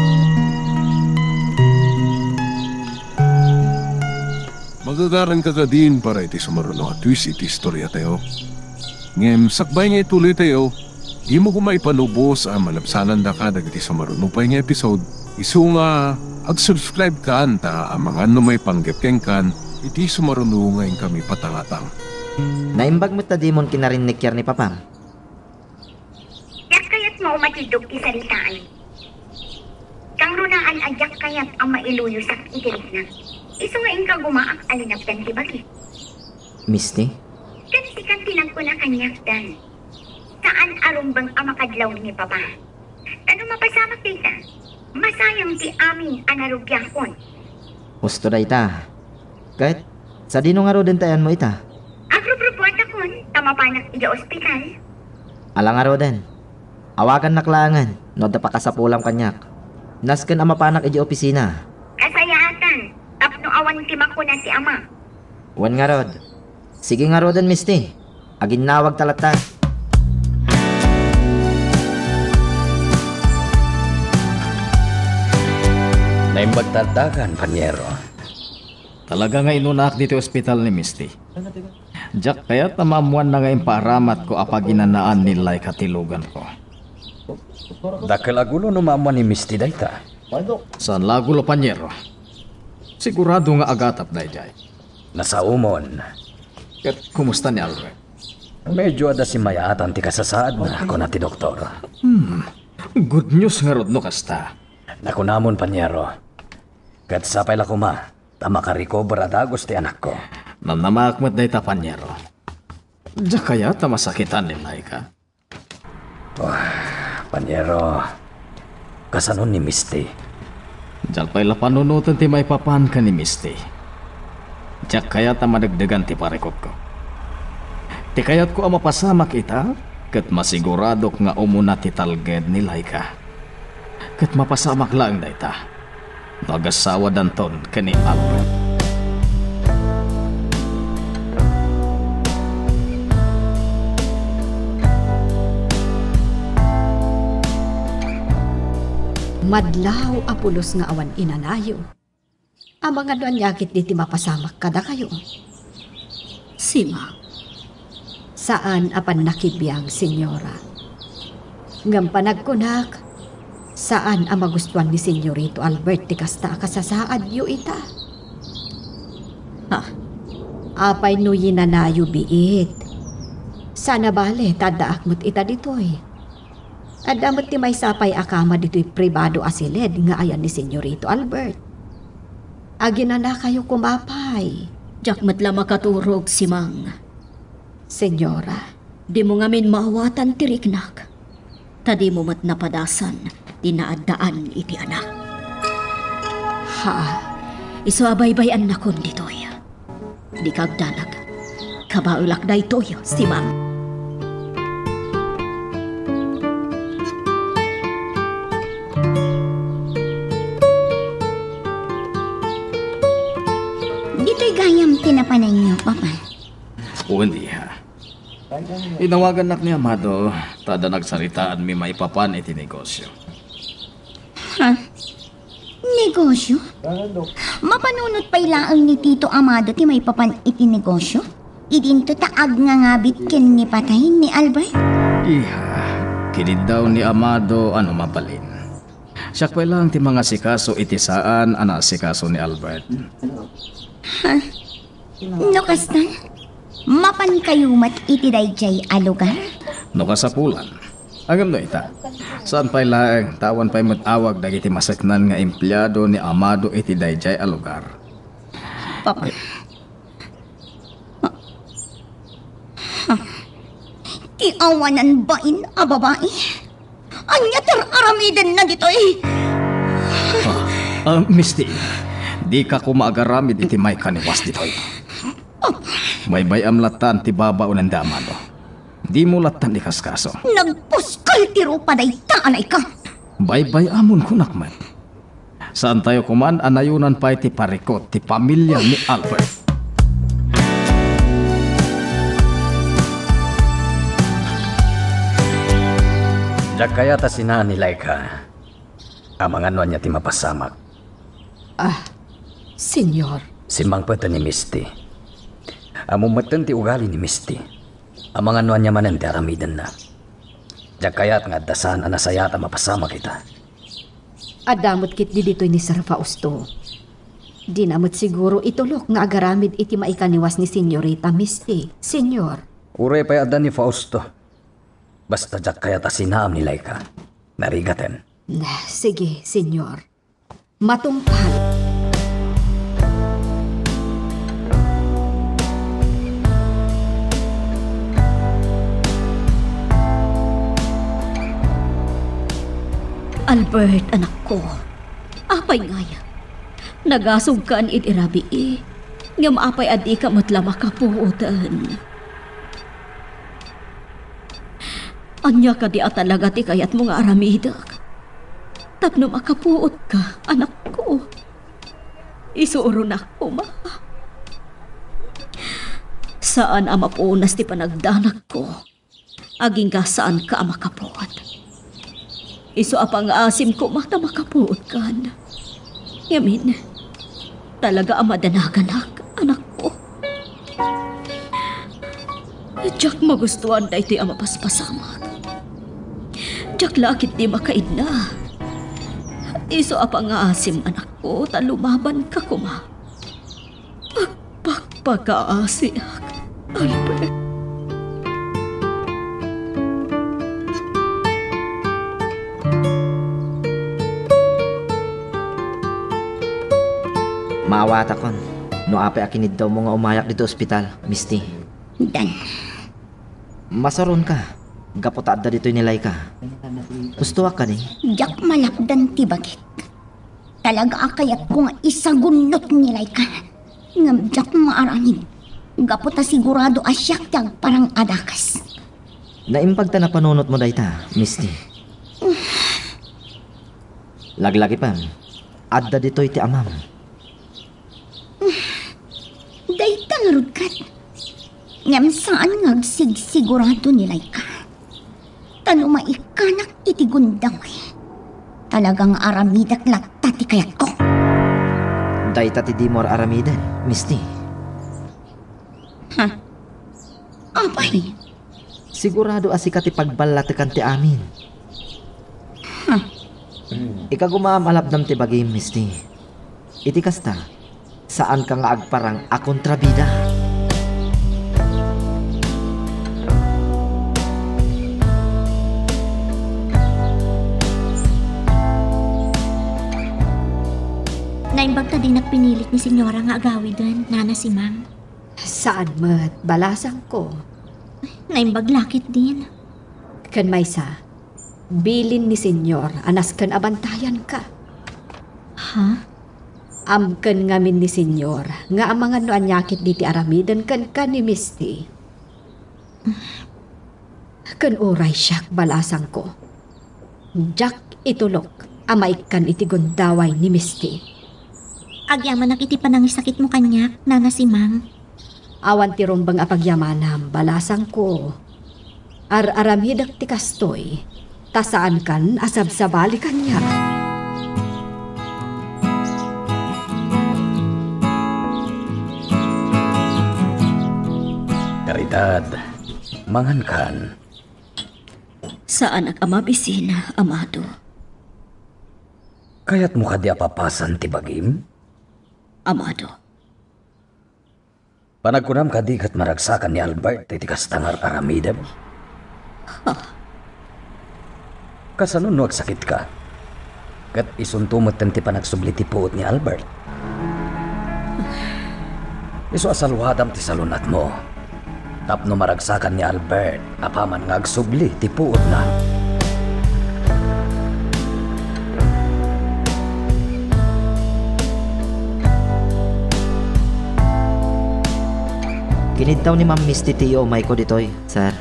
Magagaranka kadin para iti sumaruno a twist iti istoriatayo. Ngem sakbay nga ituloytayo, dimo koma ipanubos a malabsanandaka dagiti sumaruno pay nga episode. Isu nga, ag-subscribe kan ta amangan no maipanggep kenkan iti sumaruno nga inkami patangatang. Naimbag met ta dimon kinarinnikkiar ni Papam. Diak kayat maumatidog ti saritaen. Kangrunaan a diak kayat a mailuyosak iti rikna. Isu nga inka gumaak a linapdan ti bagi. Misty? Ken sika ti nagkuna kaniak, Dan. Saan a rumbeng a makadlaw ni Papa. Ta no mapasamak dayta, masayang ti amin a narugiakon. Husto dayta. Ket, sadino ngaruden ti ayanmo ita? Agrubrubuatakon ta mapanak idiay ospital. Ala ngaruden. Awagannak laengen no adda pakasapulam kaniak. Nasken a mapanak idiay opisina. Kasayaatan, tapno awan ti makuna ti ama. Wen ngarud. Sige ngaruden, Misty. Aginnawagta latta. Naimbag ta addakan, panyero. Talaga nga inunaak ditoy ospital ni Misty. Diak kayat a maammoanna nga impaaramatko a paginanaan ni Laika ti luganko. Dakkel a gulo no maammoan ni Misty dayta. Saan la a gulo, panyero. Sigurado nga agatap daydiay. Nasaomon. Ket kumusta ni Albert? Medyo adda simmayaatan ti kasasaadna, kuna ti doktor. Hmm. Good news ngarud no kasta. Nakunamon, panyero. Ket sapay la koma, ta makarecover a dagus ti anakko. Namnamaak met dayta, Panyero. Diak kayat ta masakitan ni Laika. Oh, Panyero, kasano ni Misty? Diak pay la panunoten ti maipapan ken ni Misty. Diak kayat a madegdegan ti parikutko. Ti kayatko a mapasamak ita, ket masiguradok nga umuna ti talged ni Laika. Ket mapasamak laeng dayta no agassawadanton ken ni Albert. Madlaw a pulos nga awan inanayo. Amangan no ania ketdi ti mapasamak kadakayo. Sima. Saan a pannakibiang, Senyora. Ngem panagkunak, saan a magustuan ni Senyorito Albert ti kasta a kasasaadyo ita. Ha? Apay no yinanayo biit? Saan a bale ta addaak met ita ditoy. Adda met ti maysa pay a kama ditoy pribado a siled nga ayan ni Senyorito Albert. Aginanakayo koma pay. Diak met la makaturog, Simang. Senyora. Dimo ngamin maawatan ti riknak, ta dimo met napadasan ti naaddaan iti anak. Ha? Isu a baybay-annakon ditoy. Dika agdanag. Kabaelak daytoy, Simang. Ditoy gayam ti napananyo, Papa. Wendy, ha? Inawagannak ni Amado, ta adda nagsaritaanmi maipapan iti negosio. Ha? Negosio? Mapanunot pay laeng ni Tito Amado ti maipapan iti negosio? Idinto ta agngangabit ken ni patay ni Albert? Iha, kiniddaw ni Amado a no mabalin. Siak pay laeng ti mangasikaso iti saan a naasikaso ni Albert. Ha? No kasta, mapankayo met iti daydiay a lugar? No kasapulan. Ngem no ita, saan pay laeng ta awan pay met awag dagiti maseknan nga empleado ni Amado iti daydiay a lugar. Papa. Ti awanan bain a babai. Ania ti ar-aramidenna ditoy? Ah, ah, Misty, dika koma agaramid iti maikaniwas ditoy. Baybay-am lattan ti babaonen da Amado. Dimo lattan ikaskaso. Nagpuskol ti rupa dayta a Laika. Baybay-amon kunak met. Saantayo koman a nayonan pay ti parikut ti pamilia ni Albert. Diak kayat a sinaan ni Laika. Amangan no ania ti mapasamak. Ah, Senyor. Simmangpeten ni Misty. Ammom metten ti ugali ni Misty. Amangan no ania manen ti aramidenna. Diak kayat nga adda saan a nasayaat a mapasamak ita. Adda met ketdi ditoy ni Sir Fausto. Dina met siguro itulok nga agaramid iti maikaniwas ni Senyorita Misty, Senyor. Uray pay adda ni Fausto. Basta diak kayat a sinaam ni Laika. Narigaten. Nah, sige, Senyor. Matungpal. Albert, anakko, apay ngay? Nagasongkan iti rabii, ngem apay a dika met la makapuoten? Ania kadi a talaga ti kayatmo nga aramidek tapno makapuotka, anakko? Isuronak koma. Saan a mapunas ti panagdanagko. Agingga saanka a makapuot. Isu a pangngaasim koma ta makapuotkan. Ngamin, talaga a madanaganak, anakko. Diak magustuan daytoy a mapaspasamak. Diak la ketdi makaidna. Isu a pangngaasim, anakko, ta lumabanka koma. Agpakpakaasiak, Albert. Awatakon no apay a kiniddawmo nga umayak ditoy ospital, Misty. Dan. Masaronka, gapu ta adda ditoy ni Laika. Hustoak kadi? Diak malapdan ti bagik. Talaga a kayatko nga isagunnot ni Laika. Ngem diak maaramid. Gapu ta sigurado a siak ti agparang a dakes. Naimbag ta napanunotmo dayta, Misty. Laglagipem, adda ditoy ti amam. Dayta ngarud ket. Ngem saan nga agsigsigurado ni Laika. Ta no maikkanak iti gundaway, talaga nga aramidek latta ti kayatko. Dayta ti dimo ar-aramiden, Misty. Ha? Apay? Sigurado a sika ti pagballatekan ti amin. Ha? Ikagumaam a lapdam ti bagim, Misty. Iti kasta, saanka nga agparang a kontrabida. Naimbag ta dinak pinilit ni Senyora nga agawiden, Nana Simang. Saan met, balasangko. Naimbag la ketdin. Ken maysa, bilin ni Senyor a nasken a bantayanka. Ha? Amken ngamin ni Senyor nga amangan no ania ketdi ti aramiden kenka ni Misty. Ken uray siak, balasangko, diak itulok a maikkan iti gundaway ni Misty. Agyamanak iti panangisakitmo kaniak, Nana Simang. Awan ti rumbeng a pagyamanam, balasangko. Ar-aramidek ti kastoy, ta saankan a sabsabali kaniak. Caridad, mangankan. Saanak a mabisina, Amado. Kayatmo kadi a papasan ti bagim? Amado. Panagkunam kadi ket maragsakan ni Albert iti kasta nga ar-aramidem? Ha? Kasano no agsakitka? Ket isunto metten ti panagsubli ti puot ni Albert. Isu a saluadam ti salun-atmo tapno maragsakan ni Albert apaman nga agsubli ti puotna. Kiniddaw ni Ma'am Misty ti iumayko ditoy, sir.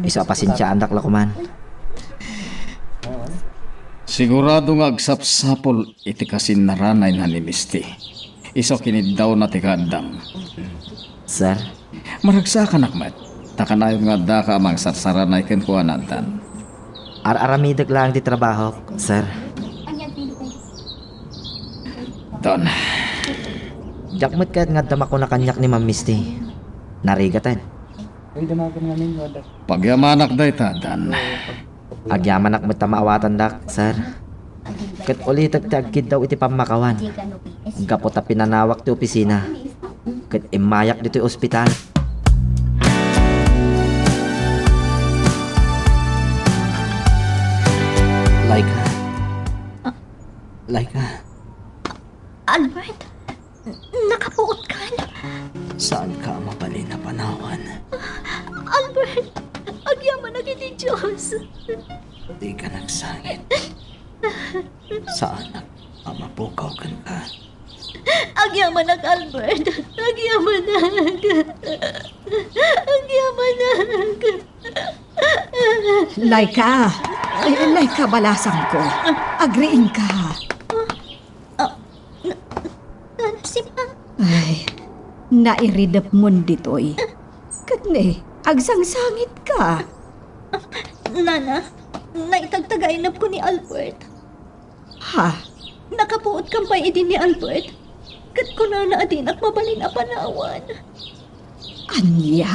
Isu a pasensiaandak la koman. Sigurado nga agsapsapul iti kasinnaranayna ni Misty. Isu a kiniddawna ti kaaddam. Sir? Maragsakanak met, ta kanayon nga addaka a mangsarsaranay kenkuana, Dan. Ar-aramidek laeng ti trabahok, sir. Don. Diak met kayat nga adda makuna kaniak ni Ma'am Misty. Narigaten. Pagyamanak dayta, Dan. Agyamanak met ta maawatandak, sir. Ket ulitek ti agkiddaw iti pammakawan. Gapu ta pinanawak ti opisina ket immayak ditoy ospital. Laika. Ah. Laika. Albert? Nakapuotkan? Saanka a mabalin a panawan? Albert, agyamanak iti Dios. Dika nagsangit. Saanak a mapukaw kenka. Agyamanak, Albert. Agyamanak. Agyamanak. Laika. Ay, Laika, balasangko. Agriingka. Ah, na, na, Nana Simang. Ay, nairidepmon ditoy. Ket ne, agsangsangitka. Nana, naitagtagainepko ni Albert. Ha? Nakapuotkan pay idi ni Albert. Ket kunana a dinak mabalin a panawan. Ania?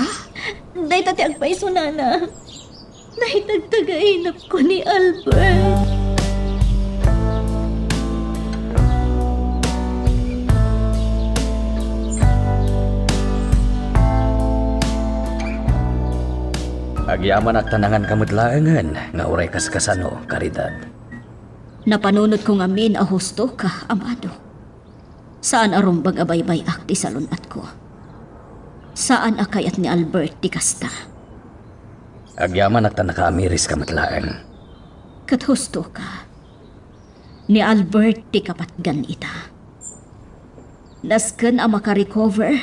Dayta ti agpayso, Nana. Naitagtagainepko ni Albert. Agyamanak ta nanganka met laengen nga uray kaskasano, Caridad. Napanunotko ngamin a hustoka, Amado. Saan a rumbeng a baybay-ak ti salun-atko. Saan a kayat ni Albert ti kasta. Agyamanak ta nakaamiriska met laeng. Ket husto ka. Ni Albert ti kapatgan ita. Nasken a makarecover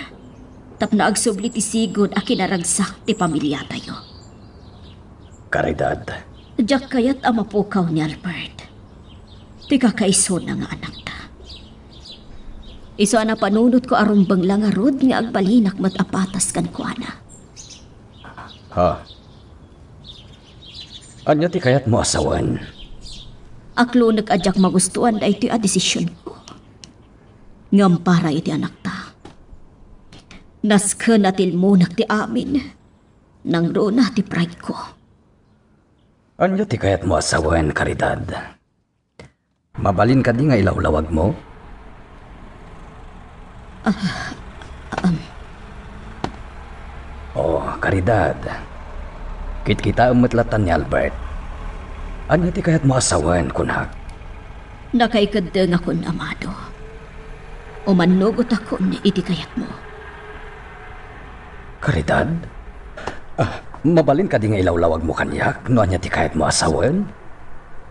tapno agsubli ti sigud a kinaragsak ti pamiliatayo. Caridad. Diak kayat a mapukaw ni Albert ti kakaisuna nga anakta. Isu a napanunotko a rumbeng la ngarud nga agbalinak met a patas kenkuana. Ha? Ania ti kayatmo a sawen? Aklonek a diak magustuan daytoy a desisionko. Ngem para iti anakta, nasken a tilmonak ti amin. Nangruna ti pride-ko. Ania ti kayatmo a sawen, Caridad? Mabalin kadi nga ilawlawagmo? Ah, um. Oh, Caridad. Kitkitaem met latta ni Albert. Ania ti kayatmo a sawen, kunak? Nakaikeddengakon, Amado. Umannugotakon iti kayatmo. Caridad? Ah, mabalin kadi nga ilawlawagmo kaniak no ania ti kayatmo a sawen?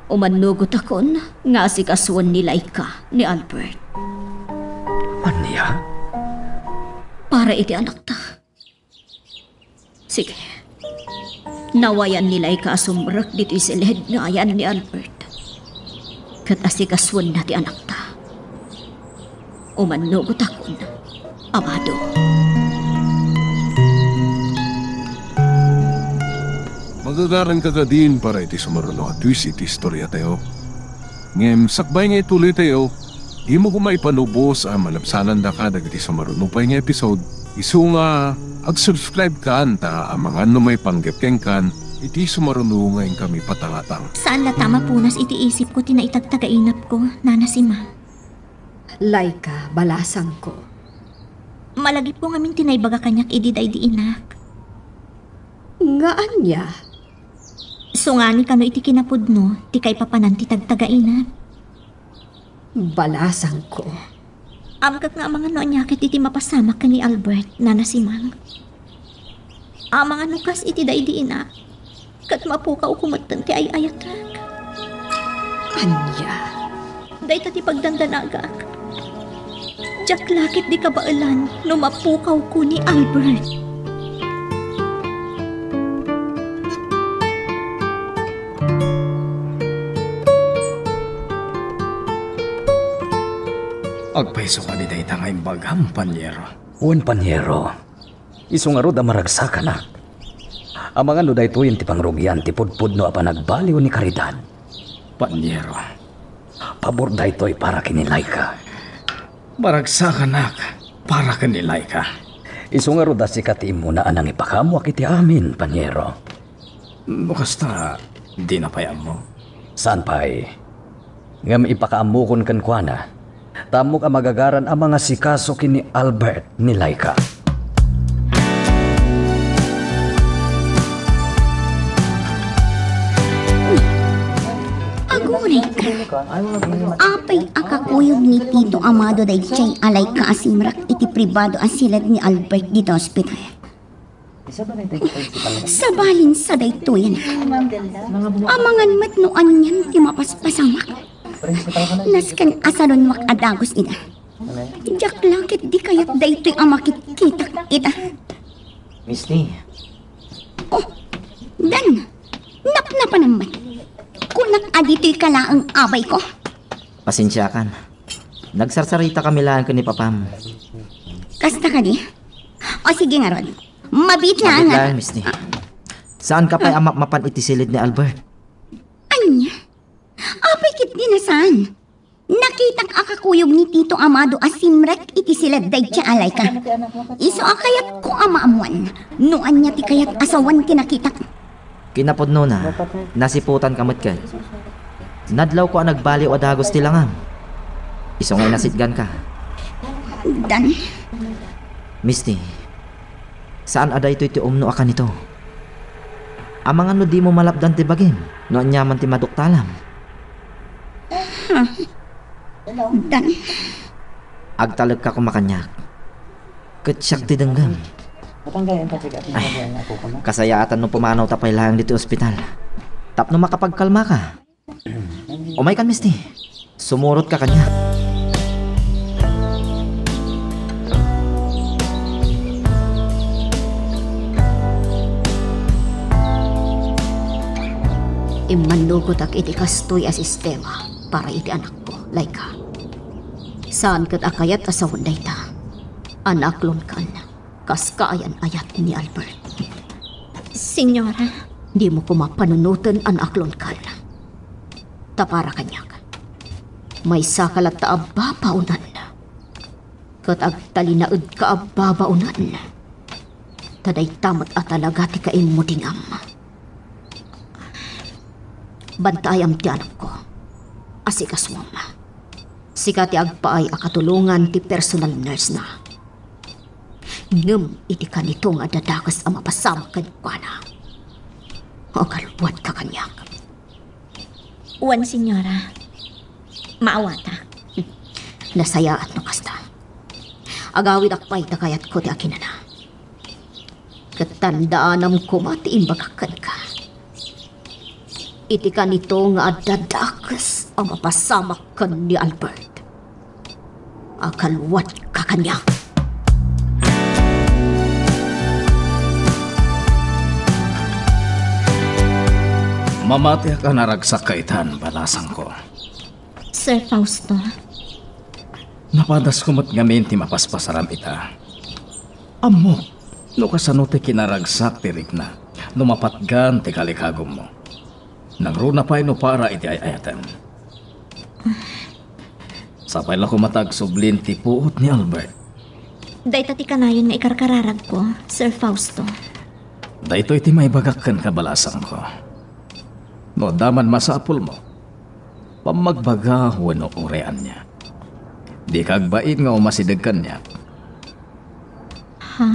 Umannugotakon nga asikasuen ni Laika ni Albert. Ania? Para iti anakta. Sige. Nawayan ni Laika a sumrek ditoy siled nga ayan ni Albert. Ket asikasuenna ti anakta. Umannugotakon, Amado. Magagaranka kadin para iti sumaruno a twist iti istoriatayo. Ngem sakbay nga ituloytayo, dimo koma ipanubos a malabsanandaka dagiti sumaruno pay nga episode. Isu nga ag-subscribe kan ta amangan no maipanggep kenkan iti sumaruno nga inkami patangatang. Saan latta a mapunas iti isipko ti naitagtagainapko, Nana Sima. Laika, balasangko. Malagipko ngamin ti naibaga kaniak idi daydi inak. Nga ania? Sungani kano iti kinapudno ti kaipapanan ti tagtagainap. Balasangko. Ammok nga amangan no ania ket iti mapasamak ken ni Albert, Nana Simang. Amangan no kas iti daydi inak, ket mapukawko metten ti ay-ayatek. Ania? Dayta ti pagdandanagak. Diak la ket di kabaelan no mapukawko ni Albert. Agpayso kadi dayta nga imbagam, Panyero? Wen, Panyero. Isu ngarud a maragsakanak. Amangan no daytoyen ti pangrugian ti pudpudno a panagbaliw ni Caridad. Panyero. Pabor daytoy para ken ni Laika. Maragsakanak para ken ni Laika. Isu ngarud a sika ti immuna a nangipakaammoak iti amin, Panyero. No kasta, dina pay ammo? Saan pay. Ngem ipakaammokon kenkuana, ta ammok a magagaran a mangasikaso ken ni Albert ni Laika. Aguray ka. Apay a kakuyog ni Tito Amado daydiay a Laika a simrek iti pribado a siled ni Albert dita ospital? Sabalin sa daytoyen, amangan met no anian ti mapaspasamak. Nasken a salunmak a dagus ida. Diak la ket di kayat daytoy a makitkitak ita. Misty. Oh, Dan, napnapanam met. Kunak a ditoy ka laeng, abayko. Pasensiakan. Nagsarsarita kami laeng ken ni Papam. Kasta kadi? O sige ngarud. Mabiit laeng. Mabiit laeng, Misty. Saan ka pay a mapmapan iti siled ni Albert? Ania? Apay ket di na saan? Nakitak a kakuyog ni Tito Amado a simrek iti siled daydiay a Laika. Isu a kayatko a maammuan no ania ti kayat a sawen ti nakitak. Kinapudnona, nasiputanka met ket. Nadlawko a nagbaliw a dagus ti langam. Isu nga inasitganka. Dan. Misty, saan a daytoy ti umno a kanito. Amangan no dimo malapdan ti bagim no aniaman ti maduktalam. Dan. Agtalekka koma kaniak. Ket siak ti denggem. Ay, kasayaatan no pumanawta pay laeng ditoy ospital. Tapno makapagkalmaka. Umaykan, Misty. Sumurotka kaniak. Immannugotak iti kastoy a sistema para iti anakko, Laika. Saan ket a kayat a sawen dayta. Anaklonkon. Kas kaayan-ayat ni Albert. Senyora. Dimo koma panunoten a naaklonkan. Ta para kaniak, maysaka latta a babaonan. Ket agtalinaedka a babaonan. Ta dayta met a talaga ti kaimmudingam. Bantaayam ti anakko. Asikasuam. Sika ti agpaay a katulongan ti personal nurse na. Ngem iti kanito nga dadakes a mapasamak kenkuana, agalwadka kaniak. Wen, senyora. Maawatak. Nasayaat no kasta. Agawidak pay ta kayatko ti akinana. Ket tandaanam koma ti imbagak kenka. Iti kanito nga adda dakes a mapasamak ken ni Albert, agalwadka kaniak. Mamatiak a naragsakka itan, balasangko. Sir Fausto. Napadasko met ngamin ti mapaspasaram ita. Ammok no kasano ti kinaragsak ti rikna no mapatgan ti kalikagummo. Nangruna pay no para iti ay-ayatem. Sapay la koma ta agsublin ti puot ni Albert. Dayta ti kanayon nga ikarkararagko, Sir Fausto. Daytoy ti maibagak kenka, balasangko. No adda man masapulmo, pammagbaga wenno uray ania. Dika agbain nga umasideg kaniak. Ha?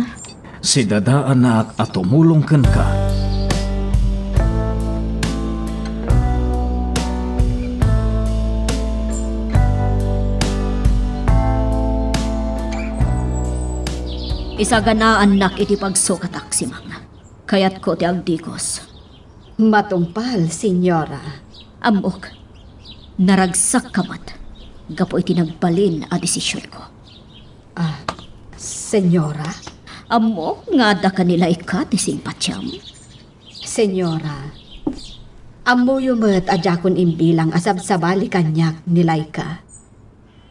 Sidadaanak a tumulong kenka. Isaganaannak iti pagsukatak, Simang. Kayatko ti agdigos. Matungpal, senyora. Ammok, naragsakka met gapu iti nagbalin a desisionko. Ah, senyora? Ammok nga adda ken ni Laika ti simpatiam. Senyora, ammoyo met a diakon imbilang a sabsabali kaniak ni Laika.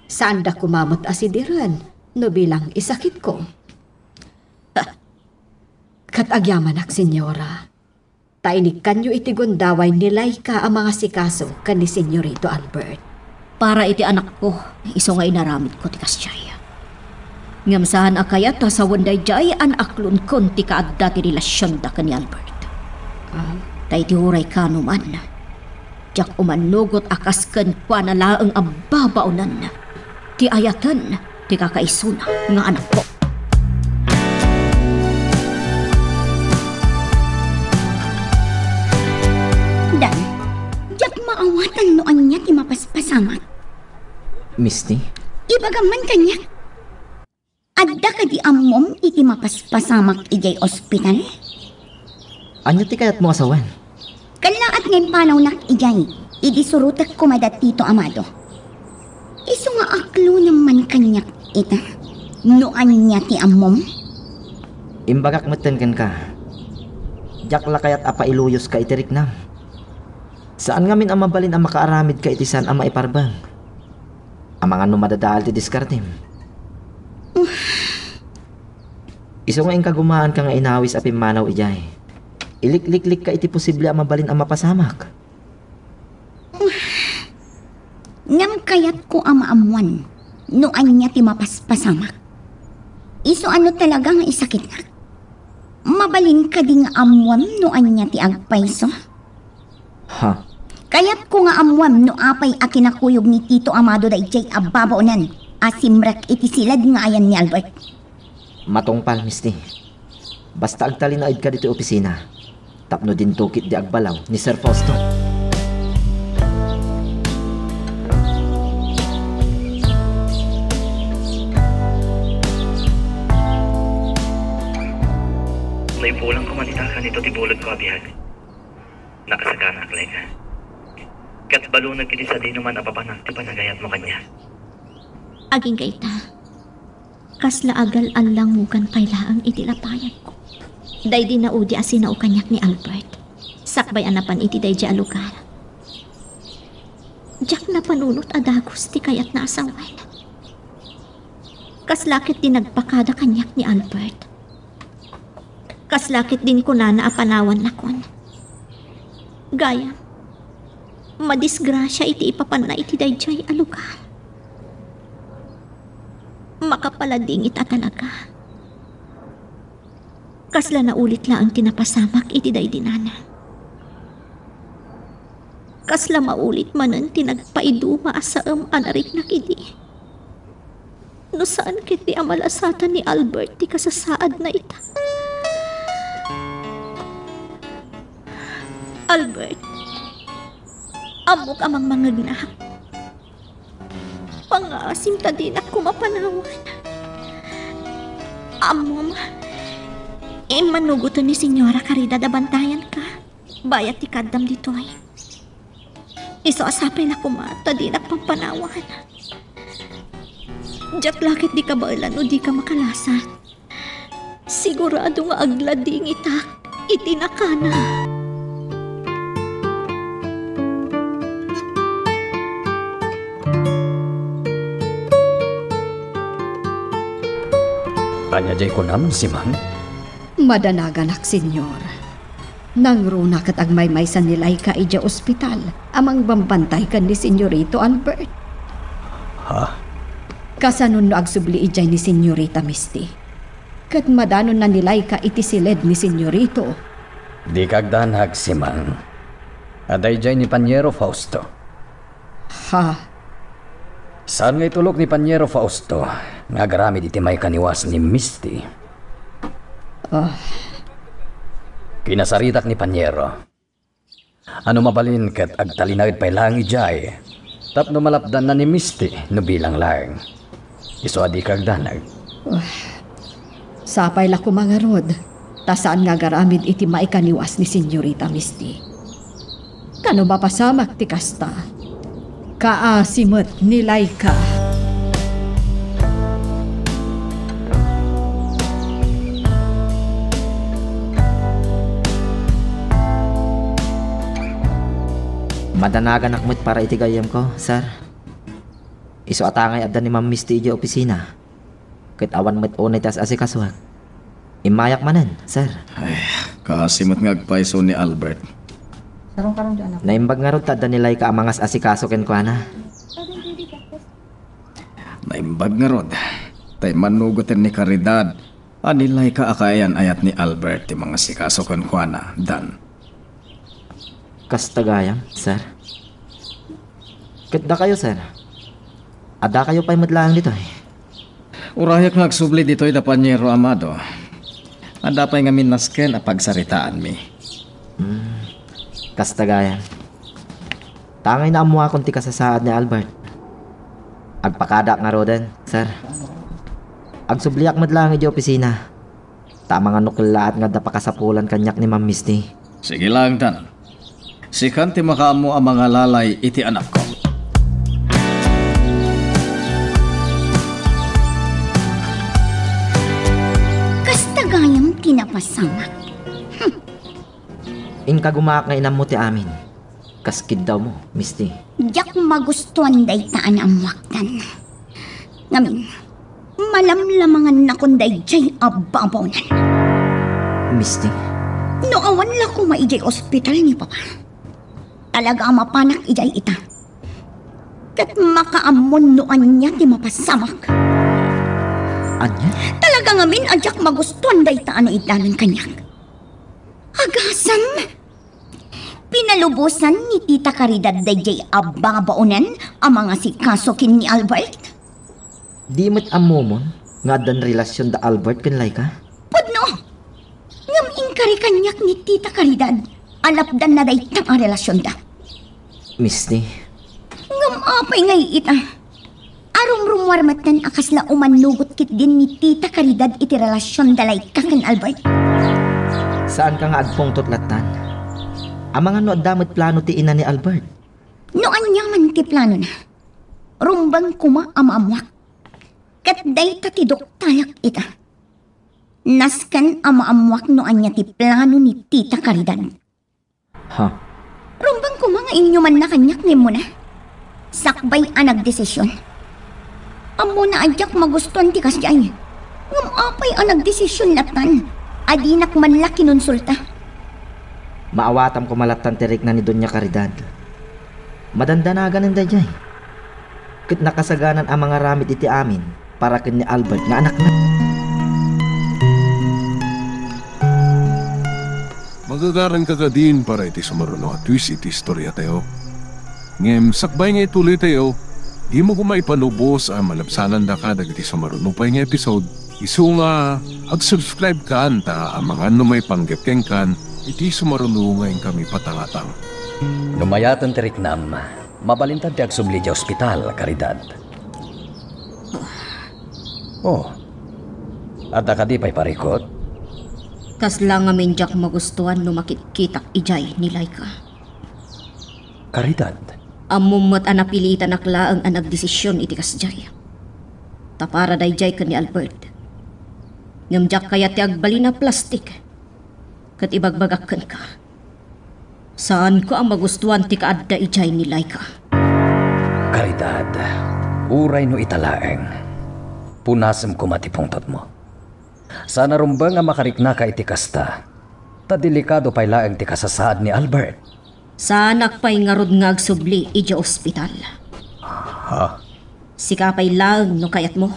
Saanda koma met a sidiren no bilang isakitko. Ket agyamanak, senyora, ta inikkanyo iti gundaway ni Laika a mangasikaso ken ni Senyorito Albert. Para iti anakko, isu nga inaramidko ti kasdiay. Ngem saan a kayat a sawen daydiay a naaklonkon ti kaadda ti relasionda ken ni Albert. Ah? Ta iti uray kaano man, diak umannugot a kas kenkuana laeng a babaonan ti ayaten ti kakaisuna nga anakko. Dan, diak maawatan no ania ti mapaspasamak. Misty? Ibagam man kaniak. Adda kadi ammom iti mapaspasamak idiay ospital? Ania ti kayatmo a sawen? Kallaat nga impanawnak idiay idi surotek koma da Tito Amado. Isu nga aklonem man kaniak ita, no ania ti ammom? Imbagak metten kenka, diak la kayat a pailuyoska iti riknam. Saan ngamin a mabalin a makaaramidka iti saan a maiparbeng. Amangan no madadael ti diskartem. Isu nga inkagumaanka nga inawis a pimmanaw idiay. Ilikliklikka iti posible a mabalin a mapasamak. Ngem kayatko a maammuan no ania ti mapaspasamak. Isu a no talaga nga isakitnak. Mabalin kadi nga ammuam no ania ti agpayso? Ha? Kayatko nga ammuam no apay a kinakuyog ni Tito Amado daydiay a babaonan a simrek iti siled nga ayan ni Albert. Matungpal, Misty. Basta agtalinaedka ditoy opisina tapno dinto ketdi agbalaw ni Sir Fausto. Ipulang ko man ita kanito ti bulodko a biag. Nakasaganaak, Laika. Ket baluneg iti sadinoman a papanak ti panagayatmo kaniak. Agingga ita, kasla agal-allangugan pay laeng iti lapayagko daydi naudi a sinao kaniak ni Albert, sakbay a napan iti daydiay a lugar. Diak napanunot a dagus ti kayatna a sawen. Kasla ket di nagpakada kaniak ni Albert. Kasla ket din kunana a panawan lakon. Gayam, madisgrasia iti ipapanna iti daydiay a lugar. Makapaladingit a talaga. Kasla naulit laeng ti napasamak iti daydi nana. Kasla maulit manen ti nagpaiduma a saem a nariknak idi. No saan ketdi a malasatan ni Albert ti kasasaadna ita. Albert, ammok a mangmangngegnak. Pangngaasim ta dinak koma panawan. Ammom, immanugoten ni Señora Caridad a bantayanka. Bayat ti kaaddam ditoy. Isu a sapay la koma ta dinak pampanawan. Diak la ket di kabaelan no dika makalasat. Sigurado nga agladingitak iti nakana. Ania diay kunam, Simang? Madanaganak, Señor. Nangruna ket agmaymaysa ni Laika idiay ospital a mangbambantay ken ni Señorito Albert. Ha? Kasanon no agsubli idiay ni Señorita Misty? Ket madanonna ni Laika iti siled ni Señorito. Dika agdanag, Simang. Adda idiay ni Paniero Fausto. Ha? Saan nga itulok ni Paniero Fausto nga agaramid iti maikaniwas ni Misty? Ah. Kinasaritak ni Paniero. Ano mabalin ket agtalinaed pay laeng idiay tapno malapdanna ni Misty no bilang laeng. Isu a dika agdanag. Ah. Sapay la koma ngarud, ta saan nga agaramid iti maikaniwas ni Señorita Misty. Ta no mapasamak ti kasta, kaasi met ni Laika. Madanaganak met para iti gayyemko, sir. Isu a tangay adda ni Ma'am Misty idiay opisina. Ket awan met unay ti as-asikasoak. Immayak manen, sir. Ay, kaasi met nga agpayso ni Albert. Naimbag ngarud ta adda ni Laika a mangas-asikaso kenkuana. Naimbag ngarud ta immanugoten ni Caridad a ni Laika a kaayan-ayat ni Albert ti mangasikaso kenkuana, Dan. Kasta gayam, sir. Ket dakayo, sir? Addakayo pay met laeng ditoy? Urayak nga agsubli ditoy da Paniero Amado. Adda pay ngamin nasken a pagsaritaanmi. Hmm, kasta gayam. Tangay naammoakon ti kasasaad ni Albert. Agpakadaak ngaruden, sir. Agsubliak met laeng idiay opisina. Ta amangan no kellaat nga adda pakasapulan kaniak ni Ma'am Misty. Sige laeng, Dan. Sikan ti makaammo a mangalalay iti anakko. Kasta gayam ti napasamak. Inkagumaak nga inammo ti amin. Kas kiddawmo, Misty. Diak magustuan dayta a naammoak, Dan. Ngamin, malamlamangannakon daydiay a babaonan. Misty? No awan la koma idiay ospital ni Papa, talaga a mapanak idiay ita. Ket makaammon no ania ti mapasamak. Ania? Talaga ngamin a diak magustuan dayta a naitlanan kaniak. Agasem! Pinalubosan ni Tita Caridad daydiay a babaonan a mangasikaso ken ni Albert? Di met ammomon nga addan relasion da Albert ken Laika? Pudno! Ngem inkari kaniak ni Tita Caridad a lapdanna dayta a relasionda. Misty. Ngem apay ngay ita? Arumrumuar metten a kasla umanugot ketdin ni Tita Caridad iti relasion da Laika ken Albert. Saanka nga agpungtot lattan? Amangan no adda met plano ti ina ni Albert? No ania man ti planona, rumbeng koma a maammuak. Ket dayta ti duktalek ita. Nasken a maammuak no ania ti plano ni Tita Caridad. Ha? Rumbeng koma nga inyumanna kaniak nga immuna. Sakbay a nagdesisyon. Ammona a diak magustuan ti kasdiay. Ngem apay a nagdesisyon lattan a dinak man la kinonsulta? Maawatam koma lattan ti rikna ni Doña Caridad. Madandanaganen daydiay. Ket nakasaganan a mangaramid iti amin para ken ni Albert nga anakna. Magagaranka kadin para iti sumaruno a twist iti istoriatayo. Ngem sakbay nga ituloytayo, dimo koma ipalubos a malabsanandaka dagiti sumaruno pay nga episode. Isu nga, ag-subscribe kan ta amangan no maipanggep kenkan iti sumaruno nga inkami patangatang. No mayaten ti riknam, mabalintan ti agsubli idiay ospital, Caridad. Oh, adda kadi pay parikut? Kasla ngamin diak magustuan no makitkitak idiay ni Laika. Caridad. Ammom met a napilitanak laeng a nagdesisyon iti kasdiay. Ta para daydiay ken ni Albert. Ngem diak kayat ti agbalin a plastik ket ibagbagak kenka. Saanko a magustuan ti kaadda idiay ni Laika. Caridad, uray no ita laeng, punasem koma ti pungtotmo. Saan a rumbeng a makariknaka iti kasta, ta delikado pay laeng ti kasasaad ni Albert. Saanak pay ngarud nga agsubli idiay ospital. Ha? Sika pay laeng no kayatmo.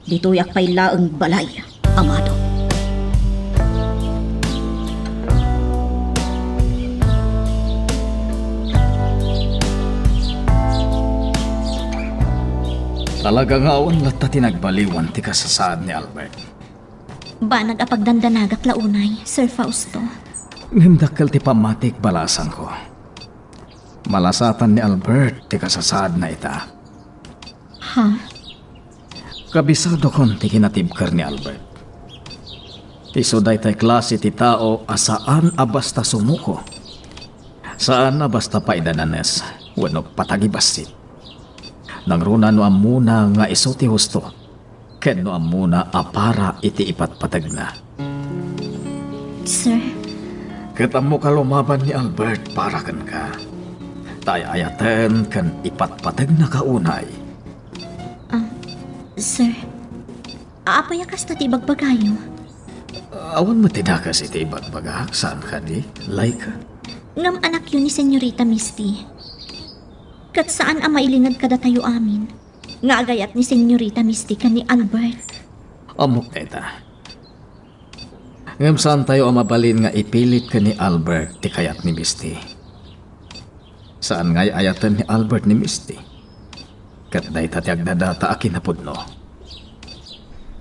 Ditoyak pay laeng balay, amado. Talaga nga awan latta ti nagbaliwan ti kasasaad ni Albert. Banag a pagdandanagak la unay, Sir Fausto. Ngem dakkel ti pammatik, balasangko. Malasatan ni Albert ti kasasaadna ita. Ha? Kabisadokon ti kinatibker ni Albert. Isu daytay klase ti tao a saan a basta sumuko. Saan a basta paidananes wenno patagibassit. Nangruna no ammona nga isu ti husto, ken no ammona a para iti ipatpategna. Sir? Ket ammoka lumaban ni Albert para kenka. Ta ay-ayaten ken ipatpategnaka unay. Ah, sir, apay a kasta ti ibagbagayo? Awan met ti dakes iti ibagbagak, saan kadi, Laika? Ngem anakyo ni Senyorita Misty. Ket saan a mailimed kadatayo amin nga agayat ni Senyorita Misty ken ni Albert. Ammok dayta. Ngem saantayo a mabalin nga ipilit ken ni Albert ti kayat ni Misty. Saan nga ay-ayaten ni Albert ni Misty. Ket dayta ti agdadata a kinapudno.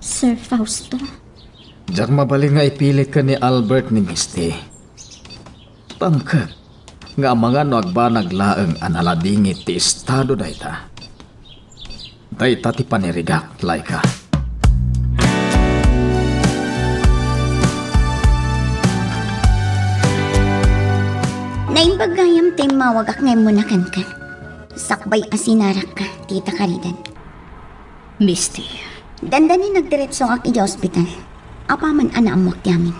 Sir Fausto? Diak mabalin nga ipilit ken ni Albert ni Misty. Pangkek nga amangan no agbanag laeng a naladingit ti estado dayta. Dayta ti panirigak, Laika. Naimbag gayam ti immawagak nga immuna kenka. Sakbay a sinarakka, Tita Caridad. Misty. Dandani nagdiretsongak idiay ospital. Apaman a naammoak ti amin.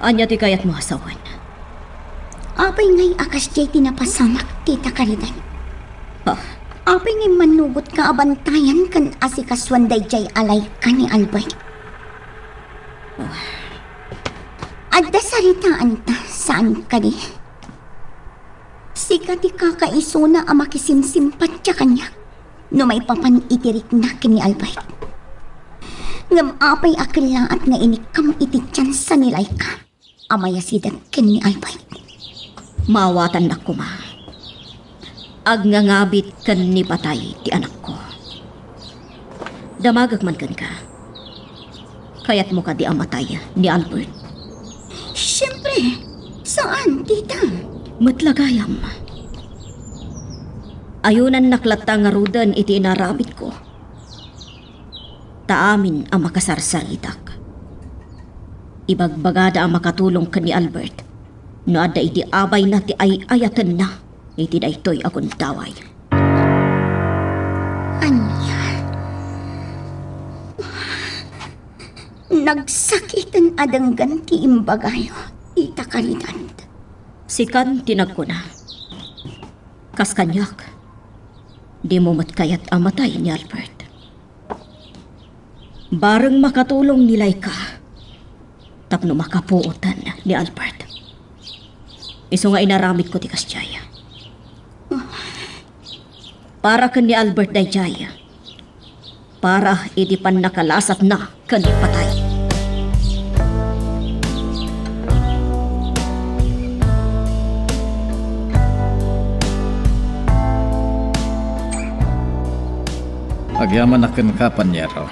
Ania ti kayatmo a sawen? Apay ngay a kasdiay ti napasamak, Tita Caridad? Ha? Apay ngay mannugotka a bantayan ken asikasuan daydiay a Laika ni Albert? Adda saritaanta, saan kadi? Sika ti kakaisuna a makisimsimpatya kaniak no maipapan iti rikna ken ni Albert. Ngem apay a kellaat nga inikkam iti tiansa ni Laika a mayasideg ken ni Albert? Maawatannak koma. Agngangabit ken ni patay ti anakko. Damagek man kenka. Kayatmo kadi a matay ni Albert? Siempre, saan, tita? Met la gayam. Ayunannak latta ngaruden iti inaramidko. Ta amin a makasarsaritak. Ibagbagada a makatulong ken ni Albert no adda idi abayna ti ay-ayatenna iti daytoy a gundaway. Ania? Nagsakiten a denggen ti imbagayo, Tita Caridad. Sikan ti nagkuna. Kas kaniak, dimo met kayat a matay ni Albert. Bareng makatulong ni Laika tapno makapuoten ni Albert. Isu nga inaramidko ti kasdiay. Para ken ni Albert daydiay. Para iti pannakalasatna ken patay. Agyamanak kenka, Panyero.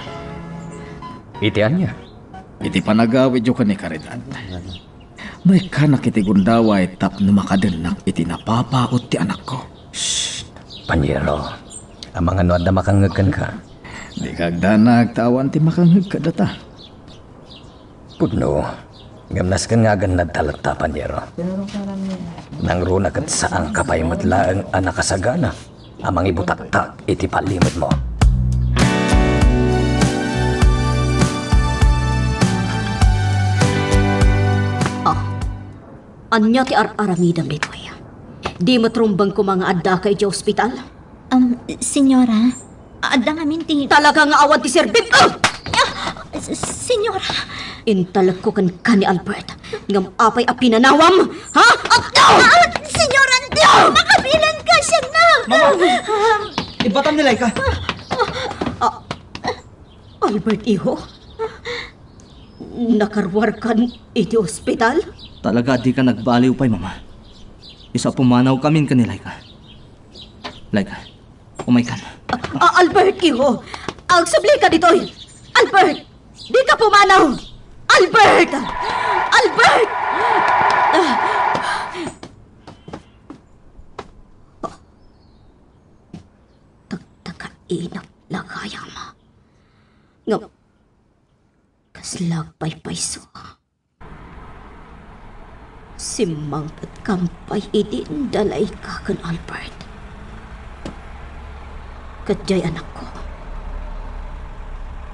Iti ania? Iti panagawidyo ken ni Caridad. Maikkanak iti gundaway tapno makadennak iti napapaut ti anakko. Shh! Panyero, amangan no adda makangngeg kenka. Dika agdanag ta awan ti makangngeg kadata. Pudno, ngem nasken nga agannadta latta, Panyero. Nangruna ket saanka pay met laeng a nakasagana a mangibutaktak iti palimedmo. Ah, ania ti ar-aramidem ditoy? Di met rumbeng koma nga addaka idiay ospital? Um, senyora, adda ngamin ti... Talaga nga awan ti serbib-, ah! Ah! S-, senyora. Intalekko kenka ni Albert. Ngem apay a pinanawam? Ha? Ah, senyora, andi! Makabilang ka siya na! Mama! Um, Ibatam ni Laika. Ah, Albert, iho? Nakaruarkan iti ospital? Talaga, dika nagbaliw pay, Mama. Isu a pumanawkamin ken ni Laika. Laika, umaykan. Ah, Albert, iho! Agsublika ditoy! Albert! Dika pumanaw! Albert! Albert! Ah. Tagtagainep la gayam. Ngem, kasla agpaypayso. Simmangpetkam pay idi inda Laika ken Albert. Ket diay anakko,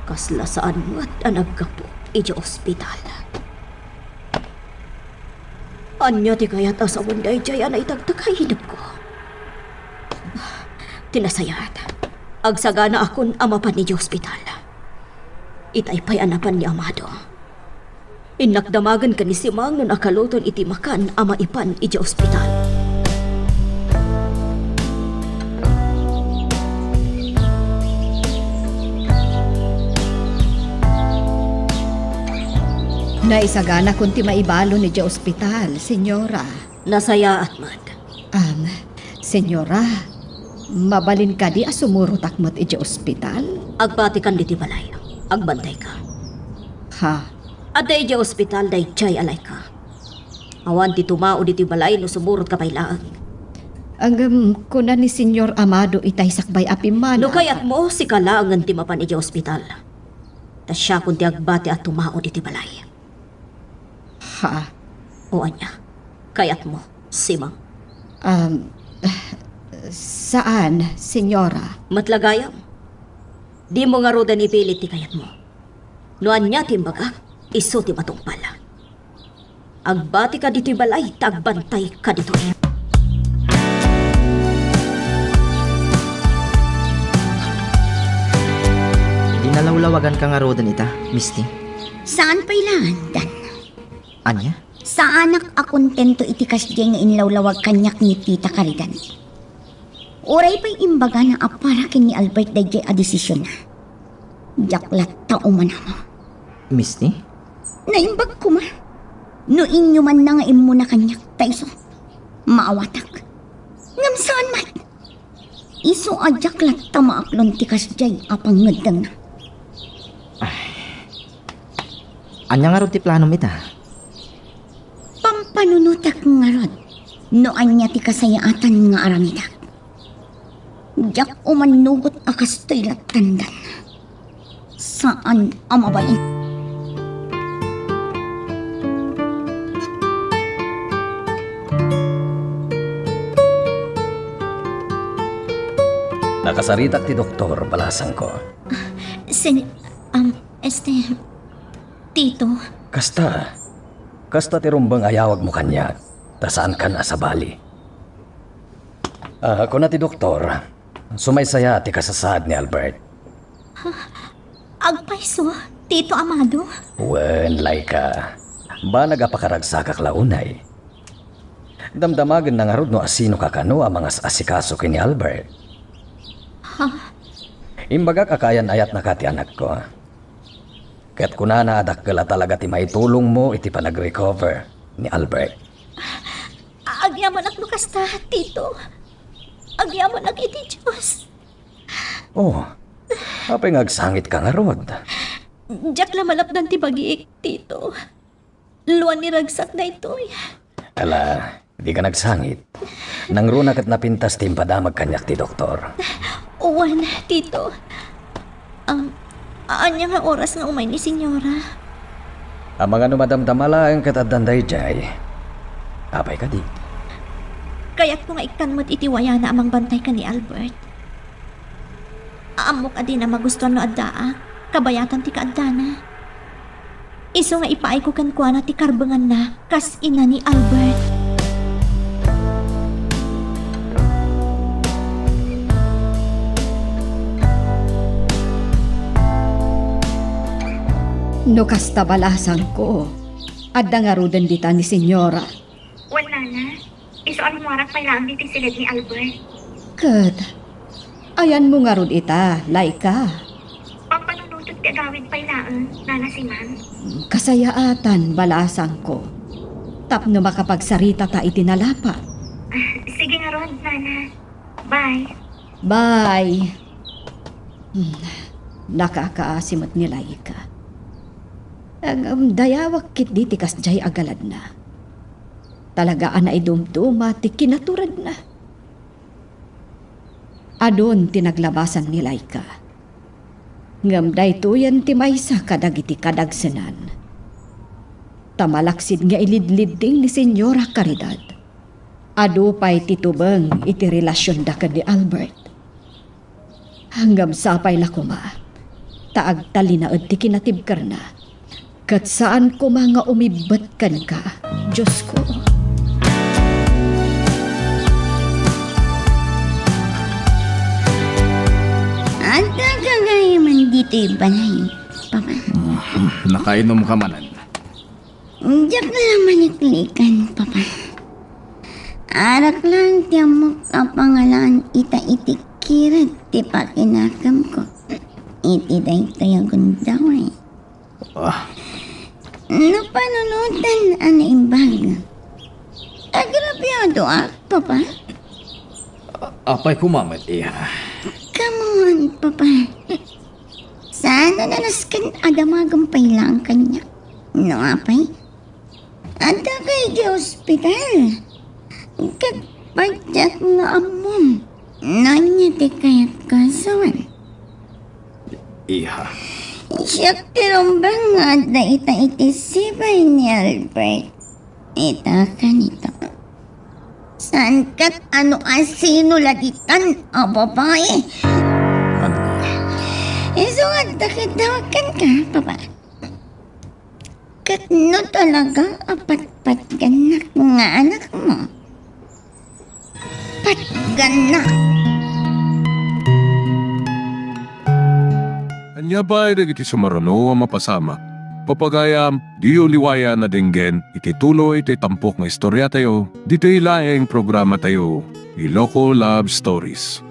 kasla saan met a naggapu idiay ospital. Ania ti kayat a sawen daydiay a naitagtagainepko? Ti nasayaat, agsaganaakon a mapan idiay ospital. Itay pay a napan ni Amado. Innak damagen ken ni Simang no nakaluton iti makan a maipan idiay ospital. Naisaganakon ti maibalon idiay ospital, senyora. Nasayaat met. Am, senyora, mabalin kadi a sumurotak met idiay ospital? Agbatikan ditoy balay. Agbantayka. Ha? Adda idiay ospital daydiay a Laika. Awan ti tumao ditoy balay no sumurotka pay laeng. Ngem, kuna ni Señor Amado itay sakbay a pimmanaak. No kayatmo, sika laengen ti mapan idiay ospital. Ta siakon ti agbati a tumao ditoy balay. Ha? O ania? Kayatmo, Simang? Um, saan, senyora. Met la gayam. Dimo ngaruden ipilit ti kayatmo. No ania ti imbagak, isu ti matungpal. Agbatika ditoy balay, ta agbantayka ditoy. Di nalawlawaganka ngaruden ita, Misty? Saan pay laeng, Dan? Ania? Saanak a kontento iti kasdiay nga inlawlawag kaniak ni Tita Caridad. Uray pay imbagana a para ken ni Albert daydiay a desisionna, diak latta umanam. Misty? Naimbag koma. No inyumanna nga immuna kaniak, ta isu, maawatak. Ngem saan met. Isu a diak latta maaklon ti kasdiay a pangngeddengna. Ay. Ania ngarud ti planom ita? Pampanunotek ngarud no ania ti kasayaatan nga aramidek. Diak umannugot a kastoy lattan, Dan. Saan a mabalin. Nakasaritak ti doktor, balasangko. Sen-, um, este, Tito. Kasta. Kasta ti rumbeng a yawagmo kaniak, ta saankan a sabali. Ah, kuna ti doktor, sumaysaya ti kasasaad ni Albert. Agpayso, Tito Amado? Wen, Laika. Banag a pakaragsakak la unay. Damdamagenna ngarud no asinoka kano a mangas-asikaso ken ni Albert. Ha? Imbagak a kaayan-ayatnaka ti anakko. Ket kunana a dakkel a talaga ti maitulongmo iti panagrecover ni Albert. Agyamanak no kasta, Tito. Agyamanak iti Dios. Oh, apay nga agsangitka ngarud? Diak la malapdan ti bagiik, Tito. Luan ni ragsak daytoy. Ala, dika nagsangit. Nangruna ket napintas ti impadamag kaniak ti doktor. Wen, Tito. Um, ania nga oras nga umay ni Senyora? Amangan no madamdama laeng ket addan daydiay. Apay kadi? Kayatko nga ikkan met iti wayana a mangbantay ken ni Albert. Ammok a dina magustuan no addaak, kabayatan ti kaaddana. Isu nga ipaayko kenkuana ti karbenganna kas ina ni Albert. No kasta, balasangko, adda ngaruden dita ni Senyora. Wen, Nana. Isu a lumuarak pay laeng ditoy siled ni Albert. Ket, ayanmo ngarud ita, Laika? Pampanunotek ti agawid pay laeng, Nana Siman. Kasayaatan, balasangko. Tapno makapagsaritata iti nalapa. Ah, sige ngarud, Nana. Bye. Bye. Hmm, nakakaasi met ni Laika. Ngem dayawak ketdi ti kasdiay a galadna. Talaga a naidumduma ti kinaturedna. Adun ti naglabasan ni Laika. Ngem daytoyen ti maysa kadagiti kadagsenan. Ta malaksid nga ilidlidding ni Senyora Caridad, adu pay ti tubeng iti relasionda ken ni Albert. Ngem sapay la koma ta agtalinaed ti kinatibkerna, ket saan koma nga umibbet kenka, Diosko. Adda gagayamen ditoy balay, Papa? Nakainumka manen? Diak la maliklikan, Papa. Arak lang ti ammok a pangalan ita iti kired ti pakinakemko iti daytoy a gundaway. Ah. Napanunotan a naimbag. Agrabiadoak, Papa. A-, apay koma met, iha? Come on, Papa. Saan a nasken a damagem pay laeng kaniak. No apay, adda kay iti ospital. Ket patiek nga ammom no ania ti kayatko a sawen. Iha. Siak ti rumbeng nga adda ita iti sipay ni Albert. Ita kanito. Saan ket a no asino la ditan a babai. Ania? Isu nga adda ket dawag kenka, Papa. Ket no talaga a patpatgannak nga anakmo, patgannak. Ania pay dagiti sumaruno a mapasamak? Papagayam, diyo liwayan a denggen iti tuloy ti tampok nga istoriatayo, ditoy laeng programatayo, Iloko Love Stories.